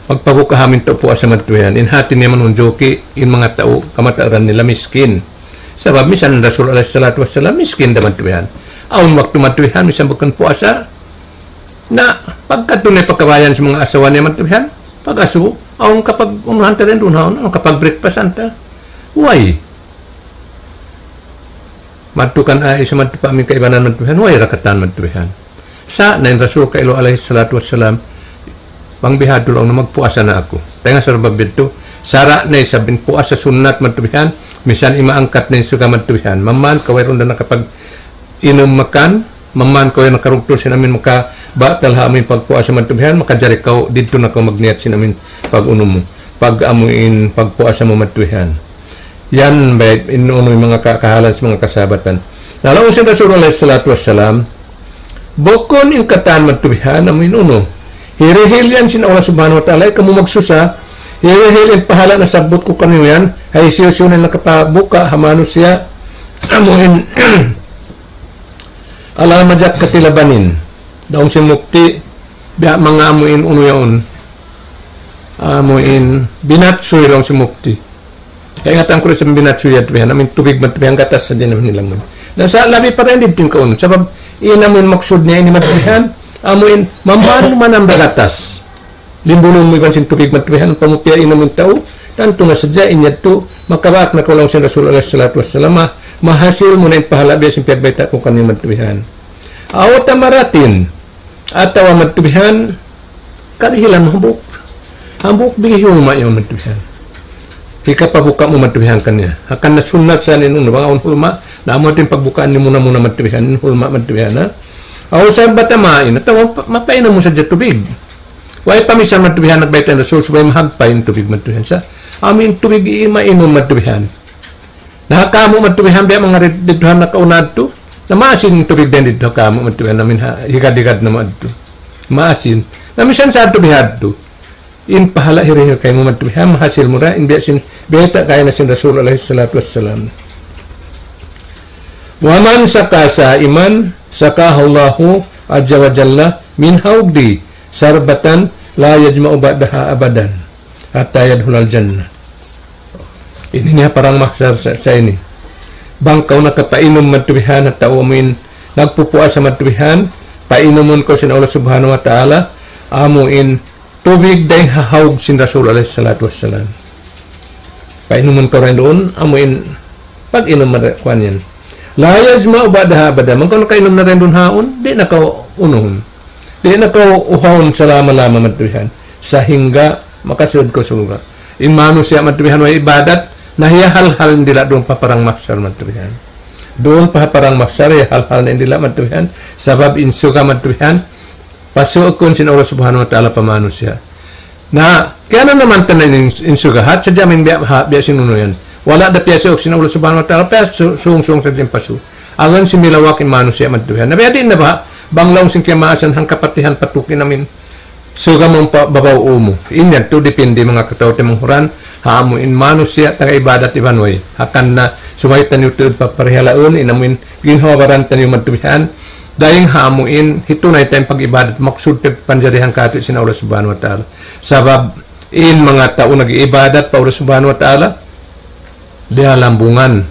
Magpabuka' ha amuin tau puasa madtu bihan. In hati niya manunjuki, in manga tau, kamatauran nila miskin. Sabab misan Rasul alayhi salatu wassalam, miskin da madtu bihan. Awn waktu madtu bihan, misan bukun puasa. Na, pagkadtu niya pakabayan sin manga asawa niya madtu bihan, pag-asubu, awn kapag-unuhan ta dayn duun ha yaun, awn kapag-breakfast ta. Way. Madtu kan Aisha, madtu pa amuin kaibanan madtu bihan, way ra katan madtu bihan. Sa' na in Rasul kailu alayhi salatu wassalam, bang bihadtu laung niya magpuasa na aku. Dayn ha sabab yadtu, sara' na isab in puasa sunnat madtu bihan, misan imaangkat na in suga madtu bihan. Maman kaw wayruun da nakapag-inum makan, maman kaw yan nakarugtul sin amuin makabatal ha amuin pagpuasa madtu bihan, makajari kaw didtu na kaw magniyat sin amuin pag-unum mu, pag-amuin pagpuasa mu madtu bihan. Yan, bayt, in unu in manga ka-, kahalan sin manga kasahabatan. Na laung sin Rasul alayhi salatu wassalam, bukun in katan madtu bihan, amuin unu. Hirihil yan sin Allah subhanahu wa ta'ala, kamu magsusa, hirihil in pahala' nasabbut ku kaniyu yan, ha hisiyu-siyu na nakapabuka' ha manusiya', amuin, على مذقة لبن. Laung sin mufti, biya' manga amuin unu yaun. Amuin binatsuy laung sin mufti. Kaingatan ku da isab in binatsuy yadtu bihan, amuin tubig madtu bihan gatas sadja in amuin nilang man. Na sa' labi pa dayn didtu in kaunu. Sabab, in amuin maksud niya ini madtu bihan, amuin mamanu manam da gatas. Limbulun mu iban sin tubig madtu bihan, pamupiya in amuin tau, tantu na sadja in yadtu, makabaak na kaw laung sin Rasul alayhi salatu wassalam, ma-, mahasil mu na in pahala' biya' sin piyagbayta' ku kaniyu madtu bihan. Aw tamaratin, atawa madtu bihan, karihilan mu hambuuk. Hambuuk bigi hiuma yaun madtu bihan. Hikapabuka' mu madtu bihan kaniya. Hangkan na sunnat sa in unu, bang awn hulma, na amu in pagbukaan niya muna-muna madtu bihan, in hulma madtu bihan, ha? Aw sharbata ma'in, atawa pa-, mapainum mu sadja tubig. Way pa misan madtu bihan nagbayta' in Rasul, subay mahagpa' in tubig madtu bihan. Sa', amuin tubig imainum madtu bihan. Na ha kamu madtu bihan biya' manga rid-, didtu ha nakauna yadtu. Na maasin in tubig dayn didtu ha kamu madtu bihan amuin ha, higad-higad na madtu. Maasin. Na misan sa yadtu bihadtu. In pahala' hirihil kaymu madtu bihan, mahasil mu da, in biya' sin, bayta' kayna sin Rasul alayhi salatu wassalam. ومن سقى صائما سقاه الله عز وجل من حوضي شربة لا يظمأ بعدها أبدا حتى يدخل الجنة. Ini niya parang mahsar sa, sa ini. Bang kaw nakapainum madtu bihan ha tau amuin nagpupuasa madtu bihan, painumun kaw sin Allah subhanahu wa ta'ala, amuin tubig dayn ha hawd sin Rasul alayhi salatu wassalam. Painumun kaw dayn duun, amuin pag-inum mara-, kuwan yan. لا يظمأ بعدها أبدا. Bang kaw nakainum na dayn duun haun, di' na kaw unuhun. Di' na kaw uhaun salama-lama madtu bihan. Sahingga makasud kaw surga'. In manusiya' madtu bihan way ibadat, na hiyahalhal in dila' duun pa parang mahsar madtu bihan. Duun pa ha parang mahsar, hal-hal na in dila' madtu bihan. Sabab in suga madtu bihan, pasuukun sin Allah Subhanahu wa Ta'ala pa manusiya'. Na, kaya na naman ta na in, in suga, hat sadja amin biya', ha, biya' sin unu yan. Wala' da piyasuuk sin Allah Subhanahu wa Ta'ala, piyasung-sung sadja in pasu'. Agun sin milawak in manusiya' madtu bihan. Na biya' diin na ba, bang laung sin kiyamaasan hangkapatihan patukin amin. Suga mung pa babaw umu. In yadtu dipindi manga kataw-taymanghuran, ha amu in manusiya' taga ibadat iban way. Hangkan na subay taniyu tuud paparihalaun, in amu in ginhawa-baran taniyu madtu bihan. Dayng ha amu in hitunay ta in pag-ibadat maksud ta panjarihan katu' sin Allah Subhanahu wa Ta'ala. Sabab in manga tau nag-iibadat pa Allah Subhanahu wa Ta'ala, di' ha lambungan.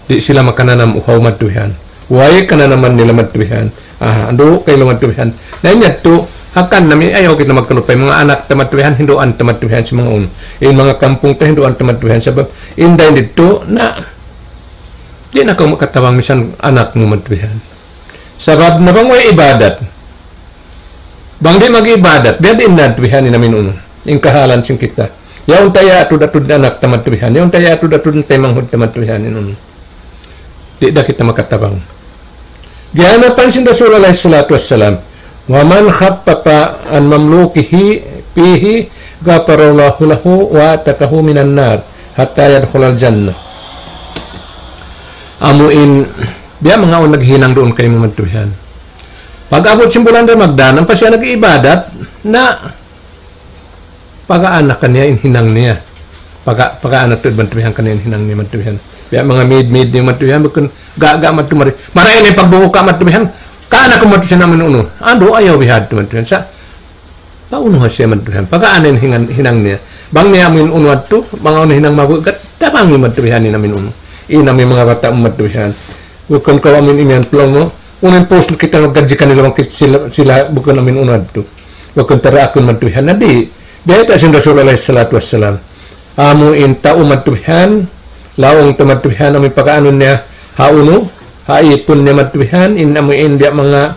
Di' sila makananam uhaw madtu bihan. Way kananaman nila madtu bihan. Aha, andu' kaylu madtu bihan. Na in yadtu, hangkan na mi ayaw kita magkalupay. Manga anak ta madtu bihan, hinduan ta madtu bihan sin manga unu. In manga kampung ta, hinduan ta madtu bihan. Sabab, in dayn didtu, na, di' na kaw makatabang misan anak mu madtu bihan. Sabab na bang way ibadat. Bang di' mag-ibadat, biya' diin na madtu bihan in amin unu. In kahalan sin kita. Yaun ta yaatud-atud anak ta madtu bihan. Yaun ta yaatud-atud taymanghud ta madtu bihan in unu. Di' da kita makatabang. Giyanapan sin Rasul alayhi salatu wassalam, ومن خفف عن مملوكه فيه غفر الله له وأعتقه من النار حتى يدخل الجنة. Amu in, biya' manga awn naghinang duun kaymu madtu bihan. Pag-abut sin bulan Ramadan, ampa siya nag-iibadat, na, pagaan na kaniya in hinang niya. Paga-, pagaan na tuud madtu bihan kaniya in hinang niya madtu bihan. Biya' manga maid-maid niya madtu bihan, bukun ga-ga madtu mari. Marayaw na in pagbubuka madtu bihan, kaana ku madtu sin amin unu. Andu', ayaw bihadtu madtu bihan. Sa', paunu ha siya madtu bihan. Pagaan na in hinang, hinang niya. Bang niya amin unu yadtu, bang awn hinang mabuga', tabangi madtu bihan in amin unu. In amin manga bata' madtu bihan. Bukun kaw amin imiyan pulang mu. Unu in pus kita maggadji kanila bang kit-, sila, sila bukun amin unu yadtu. Bukun taraakun madtu bihan. Na di', biya' ta sin Rasul alayhi salatu wassalam. Amu in tau madtu bihan, laung ta madtu bihan, amu in pagkaanun niya, ha unu, ha ipun niya madtu bihan, in amu in biya' manga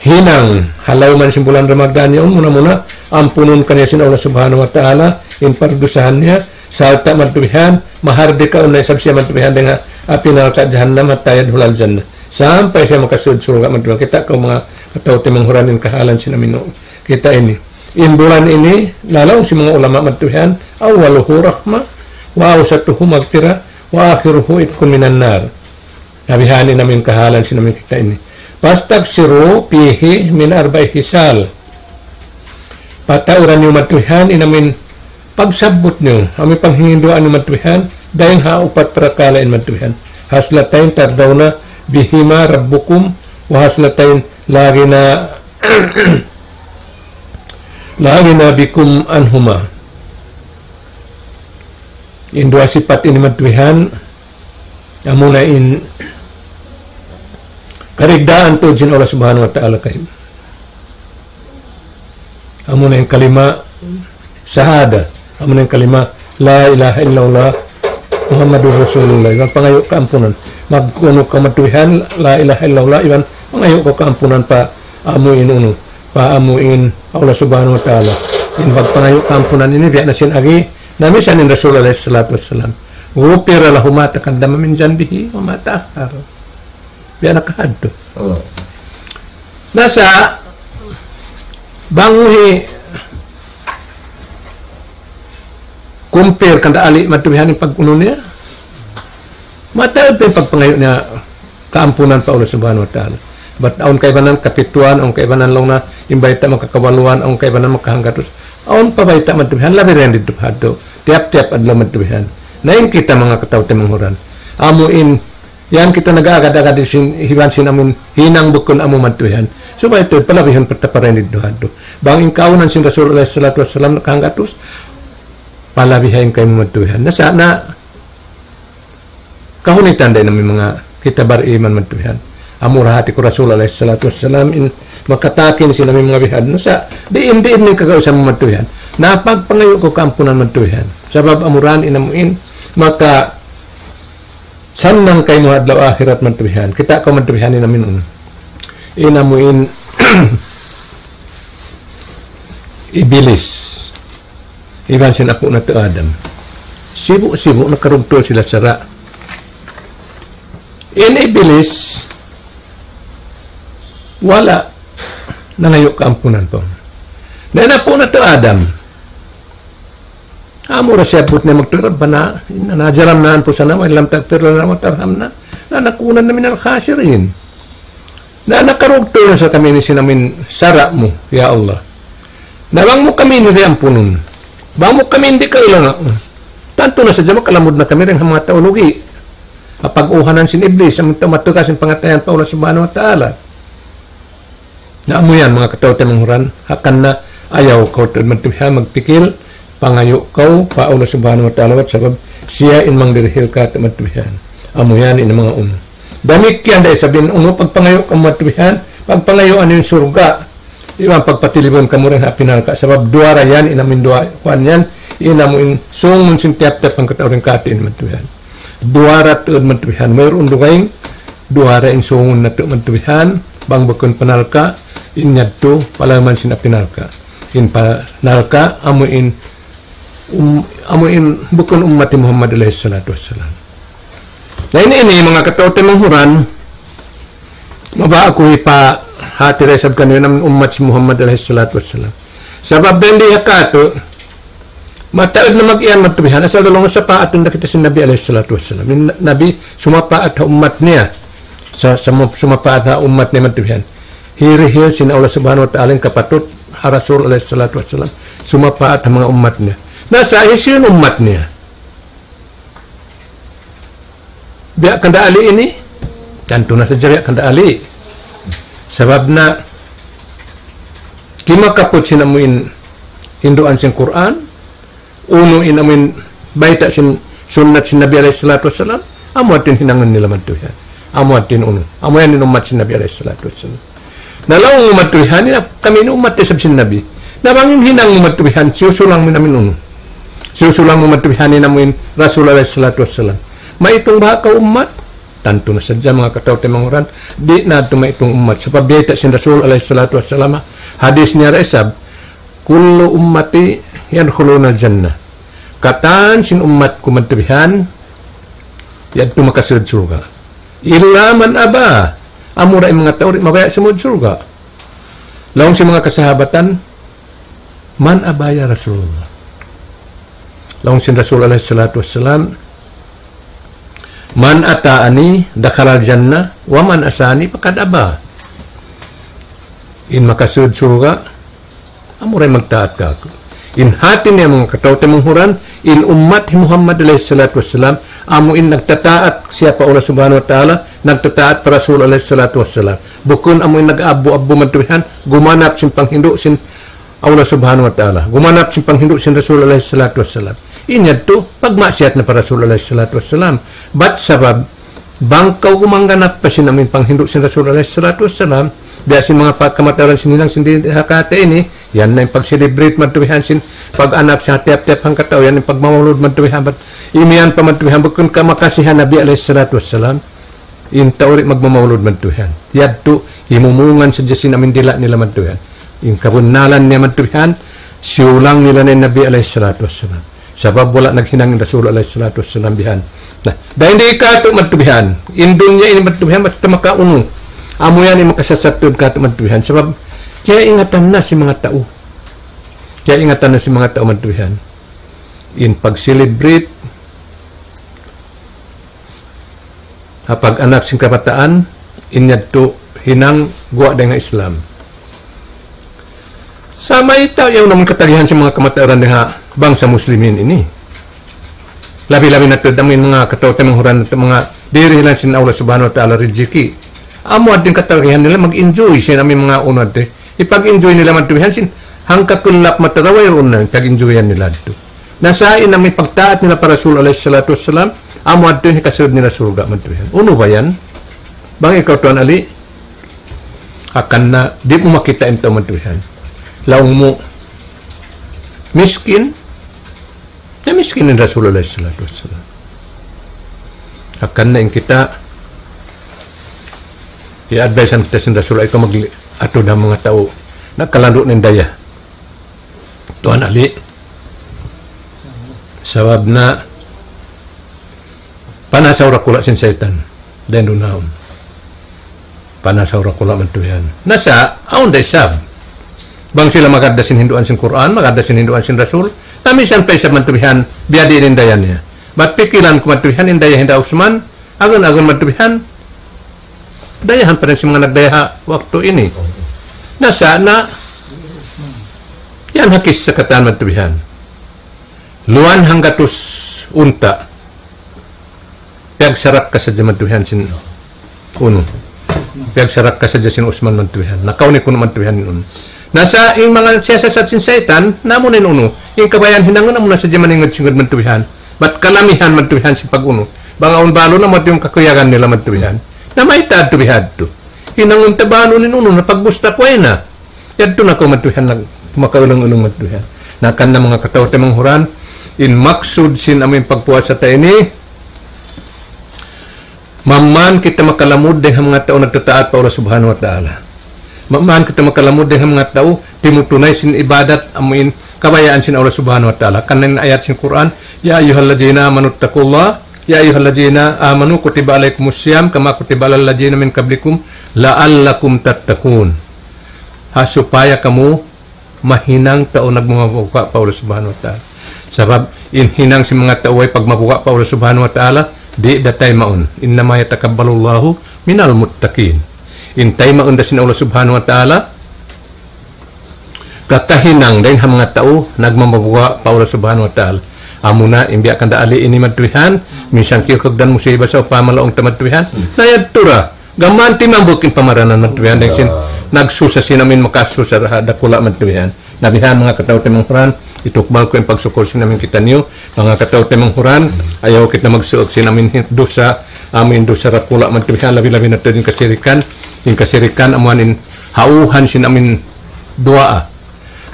hinang, ha lawm sin bulan Ramadan yaun, muna-muna, ampunun kaniya sin Allah Subhanahu wa Ta'ala, in pardusahan niya, sarta' madtu bihan, mahardika unu isab siya madtu bihan dayn ha api narka' jahannam, حتى يدخل الجنة. Sampay siya makasud surga' madtu bihan. Kita' kaw manga kataw-taymanghuran in kahalan sin amin unu. Kita' ini. In bulan ini, laung sin manga ulama madtu bihan, أوله رحمة، وأوسطه مغفرة، وآخره عتق من النار. Na bihan in amin kahalan sin amin kita' ini. فاستكثروا فيه من أربع خصال. Patauran niyu madtu bihan in amin pagsabbut niyu, amin panghinduan niyu madtu bihan, dayng ha upat parakala' in madtu bihan. خصلتين ترضون بهما ربكم، وخصلتين لا غنى، لا غنى بكم عنهما. In duwa sipat ini madtu bihan, amuna in karidaan tuud sin Allah Subhanahu wa Ta'ala kaymu. Amuna in kalima sahada. Amuna in kalima لا إله إلا الله محمد رسول الله. Iban pangayu' kaampunan. Mag-unu kaw madtu bihan, لا إله إلا الله, iban pangayu' kaw kaampunan pa amu in unu, pa amu in Allah Subhanahu wa Ta'ala. In pagpangayu' kaampunan ini biya' na sin agi, na misan in Rasul alayhi salatu wassalam. غفر له ما تقدم من ذنبه وما تأخر. Biya' na kahadtu. Oh. Na sa', bang hi-compare kanda ali madtu bihan in pag-unu niya. Mataud pa in pagpangayu' niya kaampunan pa Allah Subhanahu wa Ta'ala. Bat awn kaibanan kapituan, awn kaibanan laung na in bayta' makakawaluan, awn kaibanan makahanggatus. Awn pa bayta' madtu bihan, labi dayn didtu pa hadtu. Tiyap-tiyap adlaw madtu bihan. Na in kita manga kataw-taymanghuran. Amu in, yan kita nag-aagad-agad sin, iban sin amun hinang bukun amu madtu bihan. Subay tuud palabihun pa ta pa dayn didtu hadtu. Bang in kaawnan sin Rasul alayhi salatu wassalam nakahanggatus, palabihan kaymu madtu bihan. Na sa' na, kahunitan dayn amu in manga kita bariman madtu bihan. Amura hati ku Rasul alayhi salatu wassalam in makatakin sin amu in manga bihan. Na sa', diin-diin in kagausan mu madtu bihan. Na pagpangayu' kaw kaampunan madtu bihan. Sabab amura in amu in makasannang kaymu ha adlaw akhirat madtu bihan. Kita' kaw madtu bihan in amu in unu. In amu in Iblis. Iban sin apu' natu' Adam. Sibu'-sibu' nakarugtul sila sara'. In Iblis, wala' nangayu' kaampunan pa. Na, na apu' natu' Adam. Amura siyabbut niya magtuy, ربنا إننا ظلمنا أنفسنا وإن لم تغفر لنا وترحمنا لنكونن من الخاسرين. Na, nakarugtu' na sa kami ini sin amin sara' mu, ya Allah. Na bang mu kami ini di' ampunun. Bang mu kami ini di' kailanga. Tantu na sadja makalamud na kami dayn ha manga tau lugi'. Ha pag-uhanan sin Iblis, amu in tau matugas in pangatayan pa Allah Subhanahu wa Ta'ala. Na amu yan, manga kataw-taymanghuran, hangkan na ayaw kaw tuud magtubihan, magpikil, pangayu' kaw pa Allah Subhanahu wa Ta'ala, sabab siya in mangdirihil katu' magtubihan. Amu yan in manga unu. Damikkiyan da isab in unu, pagpangayu' kaw magtubihan, pagpangayu' anu in surga', iban pagpatilibun kamu dayn ha api narka', sabab duwa ra yan, in amu in duwa, kuwan yan, in amu in sungun sin tiyap-tiyap hangkatau dayn katu' in magtubihan. Duwa ra tuud magtubihan, wayruun dugaing, duwa ra in sungun natu' magtubihan, bang bukun pa narka', in yadtu, pa lawm sin api narka'. In pa narka', amu in, um, amu in bukun ummat hi Muhammad alayhi salatu wassalam. Na ini, ini, manga kataw-taymanghuran, mabaya' aku hipahati da isab kaniyu in ummat hi Muhammad alayhi salatu wassalam. Sabab dayn di ha katu', mataud na mag-iyan magtubihan, asal da laung sapaatun da kita sin Nabi alayhi salatu wassalam. In Nabi sumapaat ha ummat niya. Sa-, sa-, sumapaat ha ummat niya magtubihan. Hirihil sin Allah Subhanahu wa Ta'ala in kapatut ha Rasul alayhi salatu wassalam. Sumapaat ha manga ummat niya. Na sa' hisiyu in ummat niya? Biya' kanda Ali ini, tantu na sadja biya' kanda Ali. Sabab na kimakaput sin amu in hinduan sin Qur'an, unu in amu in bayta' sin sunnat sin Nabi alayhi salatu wassalam, amu yadtu in hinangun nila magtubihan. Amu yadtu in unu. Amu yan in ummat sin Nabi alayhi salatu wassalam. Na laung mu magtubihan, in kami ini ummat isab sin Nabi. Na bang in hinang mu magtubihan, siyusulang mu in amu in unu. Siyusulang mu magtubihan in amu in Rasul alayhi salatu wassalam. Maitung baha' kaw ummat? Tantu na sadja manga kataw-taymanghuran, di' natu' maitung ummat. Sabab bayta' sin Rasul alayhi salatu wassalam, hadis niya da isab, كل أمتي يدخلون الجنة. Katan sin ummat ku magtubihan, yadtu makasud surga'. إلا من أبى. Amura in manga tau di' mabaya' sumud surga'. Laung sin manga kasahabatan, من أبى يا رسول الله؟ Laung sin Rasul alayhi salatu wassalam, من أطاعني دخل الجنة ومن عصاني فقد أبى. In makasud surga', amura in magtaat kāku'. In hati niya manga kataw-taymanghuran, in ummat hi Muhammad alayhi salatu wassalam, amu in nagtataat siya pa Allah Subhanahu wa Ta'ala, nagtataat pa Rasul alayhi salatu wassalam. Bukun amu in nag-abbu-abbu magtubihan, gumanap sin panghindu' sin Allah Subhanahu wa Ta'ala. Gumanap sin panghindu' sin Rasul alayhi salatu wassalam. In yadtu, pagmaksiyat na pa Rasul alayhi salatu wassalam. Bat sabab, bang kaw gumangganap pa sin amu in panghindu' sin Rasul alayhi salatu wassalam, biya' sin manga pa-, kamatauran sin hinang sin di ha kata' ini, yan na in pag-celebrate magtubihan sin pag-anak sin tiyap-tiyap hangkatau, yan in pagmamaulud magtubihan, bat imiyan pa magtubihan, bukun kamakasihan Nabi alayhi salatu wassalam, in tau di' magmamaulud magtubihan. Yadtu, himumungan sadja sin amu in dila' nila magtubihan. In kabunnalan niya magtubihan, siyulang nila na in Nabi alayhi salatu wassalam. Sabab wala' naghinang in Rasul alayhi salatu wassalam bihan. Na, dayn di katu' magtubihan. In dunya ini magtubihan, basta makaunu. Amu yan in makasasat tuud katu' magtubihan. Sabab, kiyaingatan na sin manga tau. Kiyaingatan na sin manga tau magtubihan. In pag-celebrate, ha pag-anak sin kabataan, in yadtu hinang guwa' dayn ha Islam. Sa' mayta' yaun na in katagihan sin manga kamatauran dayn ha bangsa Muslimin ini. Labi-labi na tuud amu in manga kataw-taymanghuran, manga dirihilan sin Allah Subhanahu wa Ta'ala rijiki'. Amu yadtu in katagihan nila mag-enjoy sin amu in manga unu yadtu. Hipag-enjoy nila magtubihan sin hangka kullap mata da wayruun na pag-enjoyan nila yadtu. Na sa' in amu in pagtaat nila pa Rasul alayhi salatu wassalam, amu yadtu in hikasud nila surga' magtubihan. Unu ba yan? Bang ikaw Tuan Ali, hangkan na di' mu makita' in tau magtubihan. Laung mu, miskin, na miskin in Rasul alayhi salatu wassalam. Hangkan na in kita, i-advisean kita sin Rasul, ayaw kaw mag-, atud ha manga tau nakalandu' na in daya. Tuan Ali. Sabab na panasaw dakula' sin saytan. Dayn duun na awn. Panasa ura kula' mantubihan. Na sa', awn da isab. Bang sila magad da sin hinduan sin Qur'an, magad da sin hinduan sin Rasul. Na misan pa isab mantubihan, biya' diin in daya niya. Bat pikilan ku mantubihan, in daya hinda Usman, agun-agun mantubihan. Dayahan pa rin sin manga nagdaya ha waktu ini. Na sa', na, yan ha kissa katan mantubihan. Luan hanggatus unta'. Piyagsarakka sadja mantubihan sin unu. Piyagsarakka sadja sin Usman mantubihan. Nakaw ni kunu' mantubihan in unu. Na sa' in manga siyasasat sin saytan, na amu na in unu. In kabayaan hinangun amu na sadja maningud-singud mantubihan. Bat kalamihan mantubihan sin pag-unu. Bang awn balu na mati in kakuyagan nila mantubihan. Na mayta' tubihan tu. Hinangun ta balu in unu, na pagbusta ku ay na. Yadtu na kaw mantubihan nag-, makaulung-ulung mantubihan. Na kan na manga kataw-taymanghuran, in maksud sin amu in pagpuasa ta ini, maman kita makalamud dayn ha manga tau nagtataat pa Allah Subhanahu wa Ta'ala. Maman kita makalamud dayn ha manga tau timutunay sin ibadat amu in kabayaan sin Allah Subhanahu wa Ta'ala. Kan in ayat sin Qur'an, يا أيها الذين آمنوا اتقوا الله، يا أيها الذين آمنوا كتب عليكم الصيام كما كتب على الذين من قبلكم لعلكم تتقون. Ha supaya kamu mahinang tau nagmamabuga' pa Allah Subhanahu wa Ta'ala. Sabab in hinang sin manga tau way pagmabuga' pa Allah Subhanahu wa Ta'ala, di' da taymaun. إنما يتقبل الله من المتقين. In taymaun da sin Allah Subhanahu wa Ta'ala, kakahinang dayn ha manga tau nagmamabuga' pa Allah Subhanahu wa Ta'ala. Amuna, in biya' kanda ali ini mantubihan, minsan kiyukugdan musiba sa upama laung ta mantubihan, na yadtu ra. Gam mayan timambuk in pamaranan mantubihan dayn sin nagsusa sin amin makasusa da-, dakula' mantubihan. Na bihan manga kataw-taymanghuran, itukbal ku in pagsukul sin amin kitaniyu, manga kataw-taymanghuran, ayaw kita magsuuk sin amin hin-, dusa, amin dusa dakula' mantubihan, labi-labi na tuud in kasirikan, in kasirikan amuan in hauhan sin amin duwaa.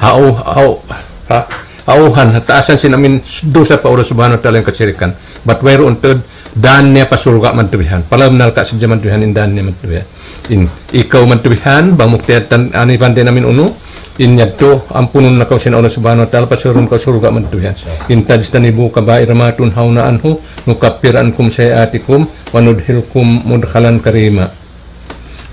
Hau-, hau-, ha-, hauhan, hataasan sin amin dusa pa Allah Subhanahu wa Ta'ala in kasirikan. Bat wayruun tuud dan niya pa surga' mantubihan. Palaum nalka' sadja mantubihan in dan niya mantubihan. In, ikaw mantubihan, bang muktiatan, ani bande namin unu, in yadtu, ampunun na kaw sin Allah Subhanahu wa Ta'ala, pasurun kaw surga' mantubihan. إن تجتنبوا كبائر ما تنهون عنه نكفر عنكم سيئاتكم وندخلكم مدخلا كريما.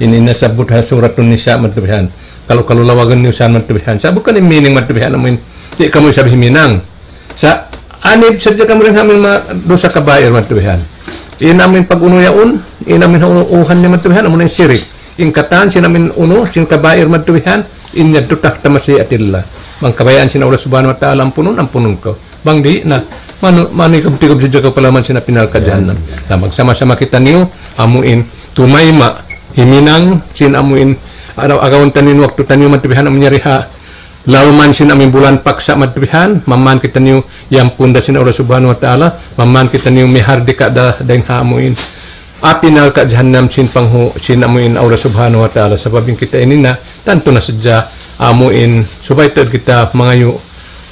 In, in nasabbut ha Suratun Nisa mantubihan. Kalu-kalu lawagun niyu sa mantubihan. Sa' bukun in meaning mantubihan amu in di' kamu isab himinang. Sa' anib sadja kamu dayn ha amu in ma-, dusa kabair mantubihan. In amu in pag-unu yaun, in amu in ha-, uhan niya mantubihan, amu in sirik. In katan sin amu in unu, sin kabair mantubihan, in yadtu tahta mashi'atillah. Bang kabayaan sin Allah Subhanahu wa Ta'ala ampunun, ampunun kaw. Bang di' na, manu-, manigub-tigub sadja kaw pa lawm sin api narka' jahannam. Na magsama-sama kitaniyu, amu in, tumayma', himinang, sin amu in, araw-, agawun taniyu in waktu taniyu, mantubihan amu in yari ha, lawm sin amu in bulan paksa, mantubihan, maman kitaniyu, yampun da sin Allah Subhanahu wa Ta'ala, maman kitaniyu, mihardika da, dayn ha amu in, api narka' jahannam sin panghu-, sin amu in Allah Subhanahu wa Ta'ala. Sabab in kita ini na, tantu na sadja, amu in, subay tuud kita mangayu'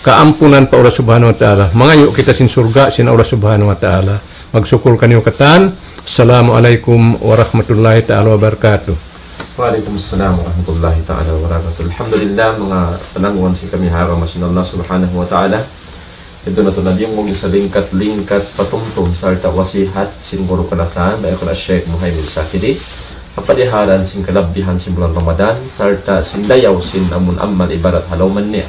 kaampunan pa Allah Subhanahu wa Ta'ala. Mangayu' kita sin surga', sin Allah Subhanahu wa Ta'ala. Magsukul kaniyu katan. Assalamu alaykum warahmatullahi ta'ala wabarakatuh. Wa alaykum assalam warahmatullahi ta'ala wabarakatuh. Alhamdulillah, manga panangguan sin kami ha agama sin Allah Subhanahu wa Ta'ala. Yadtu na tuud na diyungug sin lingkat-lingkat patumtum sarta' wasihat sin guru kalasahan, dayn kan Sheikh Muhaymin Sakidi. Ha padihalan sin kalabihan sin bulan Ramadan, sarta' sin dayaw sin amun amal ibadat ha lawm niya.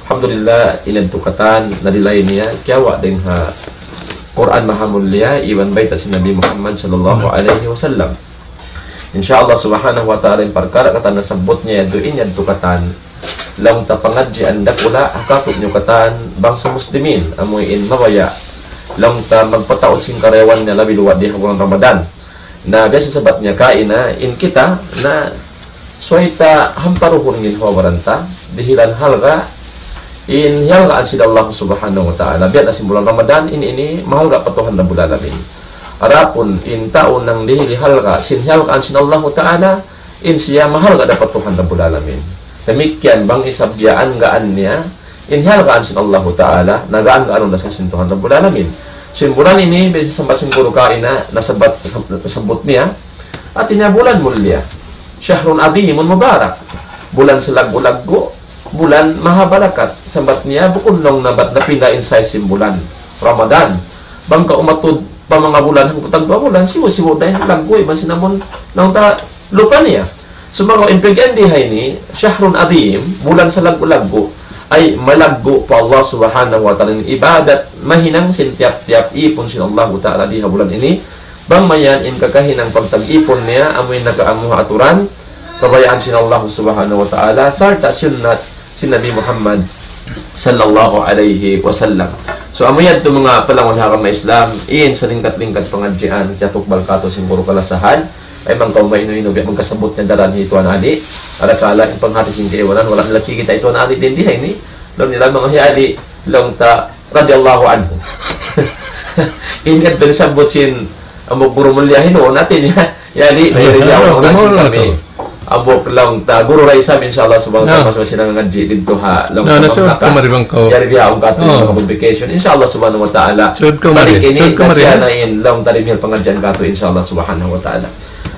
Alhamdulillah, in yadtu katan, nadilay niya, kiyawa' dayn ha Qur'an Maha Mulia, iban bayta' sin Nabi Muhammad sallallahu alayhi wasallam. Insya Allah Subhanahu wa Ta'ala, in parkala' katan nasabbut niya yadtu, in yadtu katan, laung ta pangadjian dakula', ha katu' niyu katan, bangsa muslimin, amu in mabaya', laung ta magpataud sin karayawan niya labi luwa' di ha bulan Ramadan. Na biya' sin sabat niya kaina, in kita, na subay ta hamparuhun ginhawa-baran ta, dihilan halga', in hihalgaan sin Allah Subhanahu wa Ta'ala. Biya' na sin bulan Ramadan, in ini mahalga' pa Tuhan Rabbul Alamin. Adapun in tau nagdihil halga', sin hihalgaan sin Allah Ta'ala, in siya mahalga' da pa Tuhan Rabbul Alamin. Damikkiyan bang isab biyaan-gaan niya, in hihalgaan sin Allah Ta'ala, nagaan-gaan da sa sin Tuhan Rabbul Alamin. Sin bulan ini, biya' sin sabat sin guru kaina, nasabat, nasabbut niya, hati niya bulan mulia. شهر عظيم مبارك. Bulan salaggu'-laggu', bulan maha barakat. Sabat niya, bukun laung niya bat napinda in size sin bulan Ramadan. Bang kaw umatud pa manga bulan, hangpu' tagduwa bulan, sibu'-sibu' da in laggu', iban sin amun, laung ta, lupa niya. Sumagawa' in pag-iyan di ha ini, شهر عظيم, bulan salaggu'-laggu', ay malaggu' pa Allah Subhanahu wa Ta'ala in ibadat, mahinang sin tiyap-tiyap ipun sin Allah Ta'ala di ha bulan ini, bang mayan in kakahinang pagtag-ipun niya, amu in nakaamu ha aturan, kabayaan sin Allah Subhanahu wa Ta'ala, sarta' sunnat sin Nabi Muhammad sallallahu alayhi wasallam. So, amu yadtu manga palangun ha agama Islam, in salingkat-lingkat pangadjian, kiyatukbal katu' sin guru kalasahan, ay mangkaw mainu-inu, biya' magkasabut niya daran hi Tuan Ali, arakala' in panghati sin kaibanan, wala' na lagi kita hi Tuan Ali din di ha ini, laung nila manga hi Ali, laung ta, radiyallahu anhu. In kan pinasabbut sin, amuk guru mulya hinu, natin ya. Jadi, Ano, mayroon ano, ako ano, na ano, kami. ano? Amuk laung ta, guru Raisam, inshallah, subhanahu wa ta'ala, Ah. mas masinang ngaji dito ha, laung No, ta nasunod bangka. Ka maribang ko. Yari biya' ang katu' Oh. mga publication. Inshallah, subhanahu wa ta'ala. Sunod ka Balik mari. Ini, Sunod ka mari, kasi ha? Na in, laung ta rin yung pangadjian katu', inshallah, subhanahu wa ta'ala.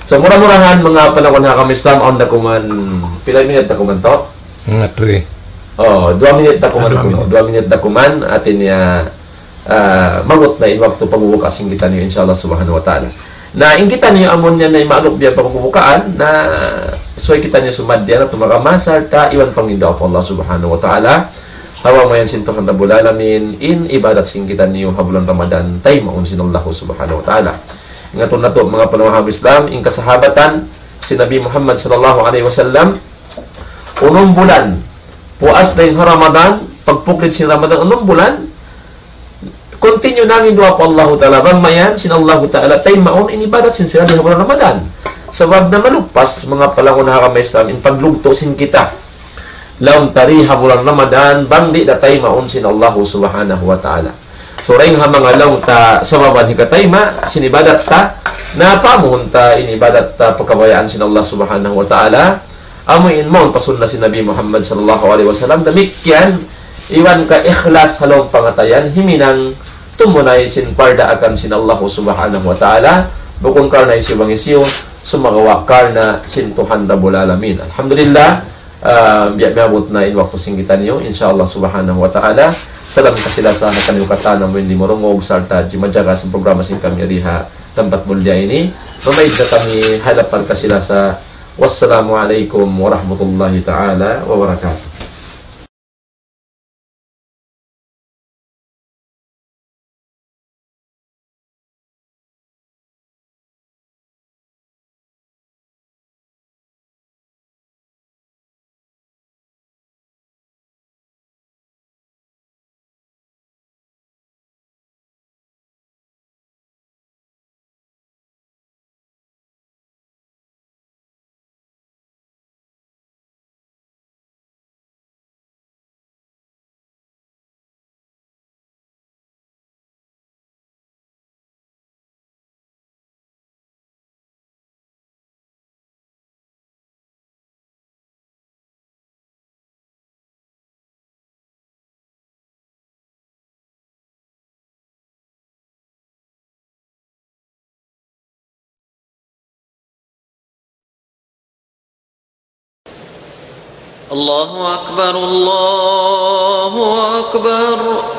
So, mura-murahan, manga palangun ha agama Islam, awn da kuman, pila minit da kuman to? Mga three. Oh, duwa minit da kuman Duwa kuno. Minit. Duwa minit da kuman, atin niya, ah, maabut na in waktu pagbubuka sin kitaniyu, inshallah subhanahu wa ta'ala. Na in kitaniyu amun yan na in maaluk biya' pagbubukaan, na subay kitaniyu sumadja na tumagama sarta' iban pangindaw pa Allah subhanahu wa ta'ala. Ha bang mayan sin Tuhan Rabbul Alamin, in ibadat sin kitaniyu ha bulan Ramadan, taymaun sin Allah subhanahu wa ta'ala. Ingatun natu', manga palangun ha agama Islam, in kasahabatan sin Nabi Muhammad sallallahu alayhi wasallam, unum bulan. Puas dayn ha Ramadan, pagpuklit sin Ramadan, unum bulan. Continue na in duwaa pa Allahu Ta'ala. Bang mayan, sin Allahu Ta'ala, taymaun in ibadat sin sila di ha bulan Ramadan. Sabab na malupas, manga palangun ha agama Islam, in paglugtu' sin kita. Laung ta di ha bulan Ramadan, bang di' da taymaun sin Allahu Subhanahu wa Ta'ala. So, dayn ha manga laung ta sababan hikatayma', sin ibadat ta, na pamuhun ta in ibadat ta pakabayaan sin Allah Subhanahu wa Ta'ala, amu in mawn pa sunna sin Nabi Muhammad sallallahu alayhi wasallam, damikkiyan iban ka ikhlas ha lawm pangatayan, himinang tumunay sin pardaakan sin Allah Subhanahu wa Ta'ala, bukun karna' hisiyu bang hisiyu, sumagawa' karna' sin Tuhan Rabbul Alamin. Alhamdulillah, ah, biya' miyabut na in waktu sin kitaniyu, insha Allah Subhanahu wa Ta'ala. Salam kasi-lasa ha kaniyu katan amu in di' marungug, sarta' di' majaga sin programa sin kami di ha tampat mulliya ini. Mamaid na kami ha lapal kasi-lasa. Wassalamu alaykum warahmatullahi ta'ala wabarakatuh. الله أكبر، الله أكبر.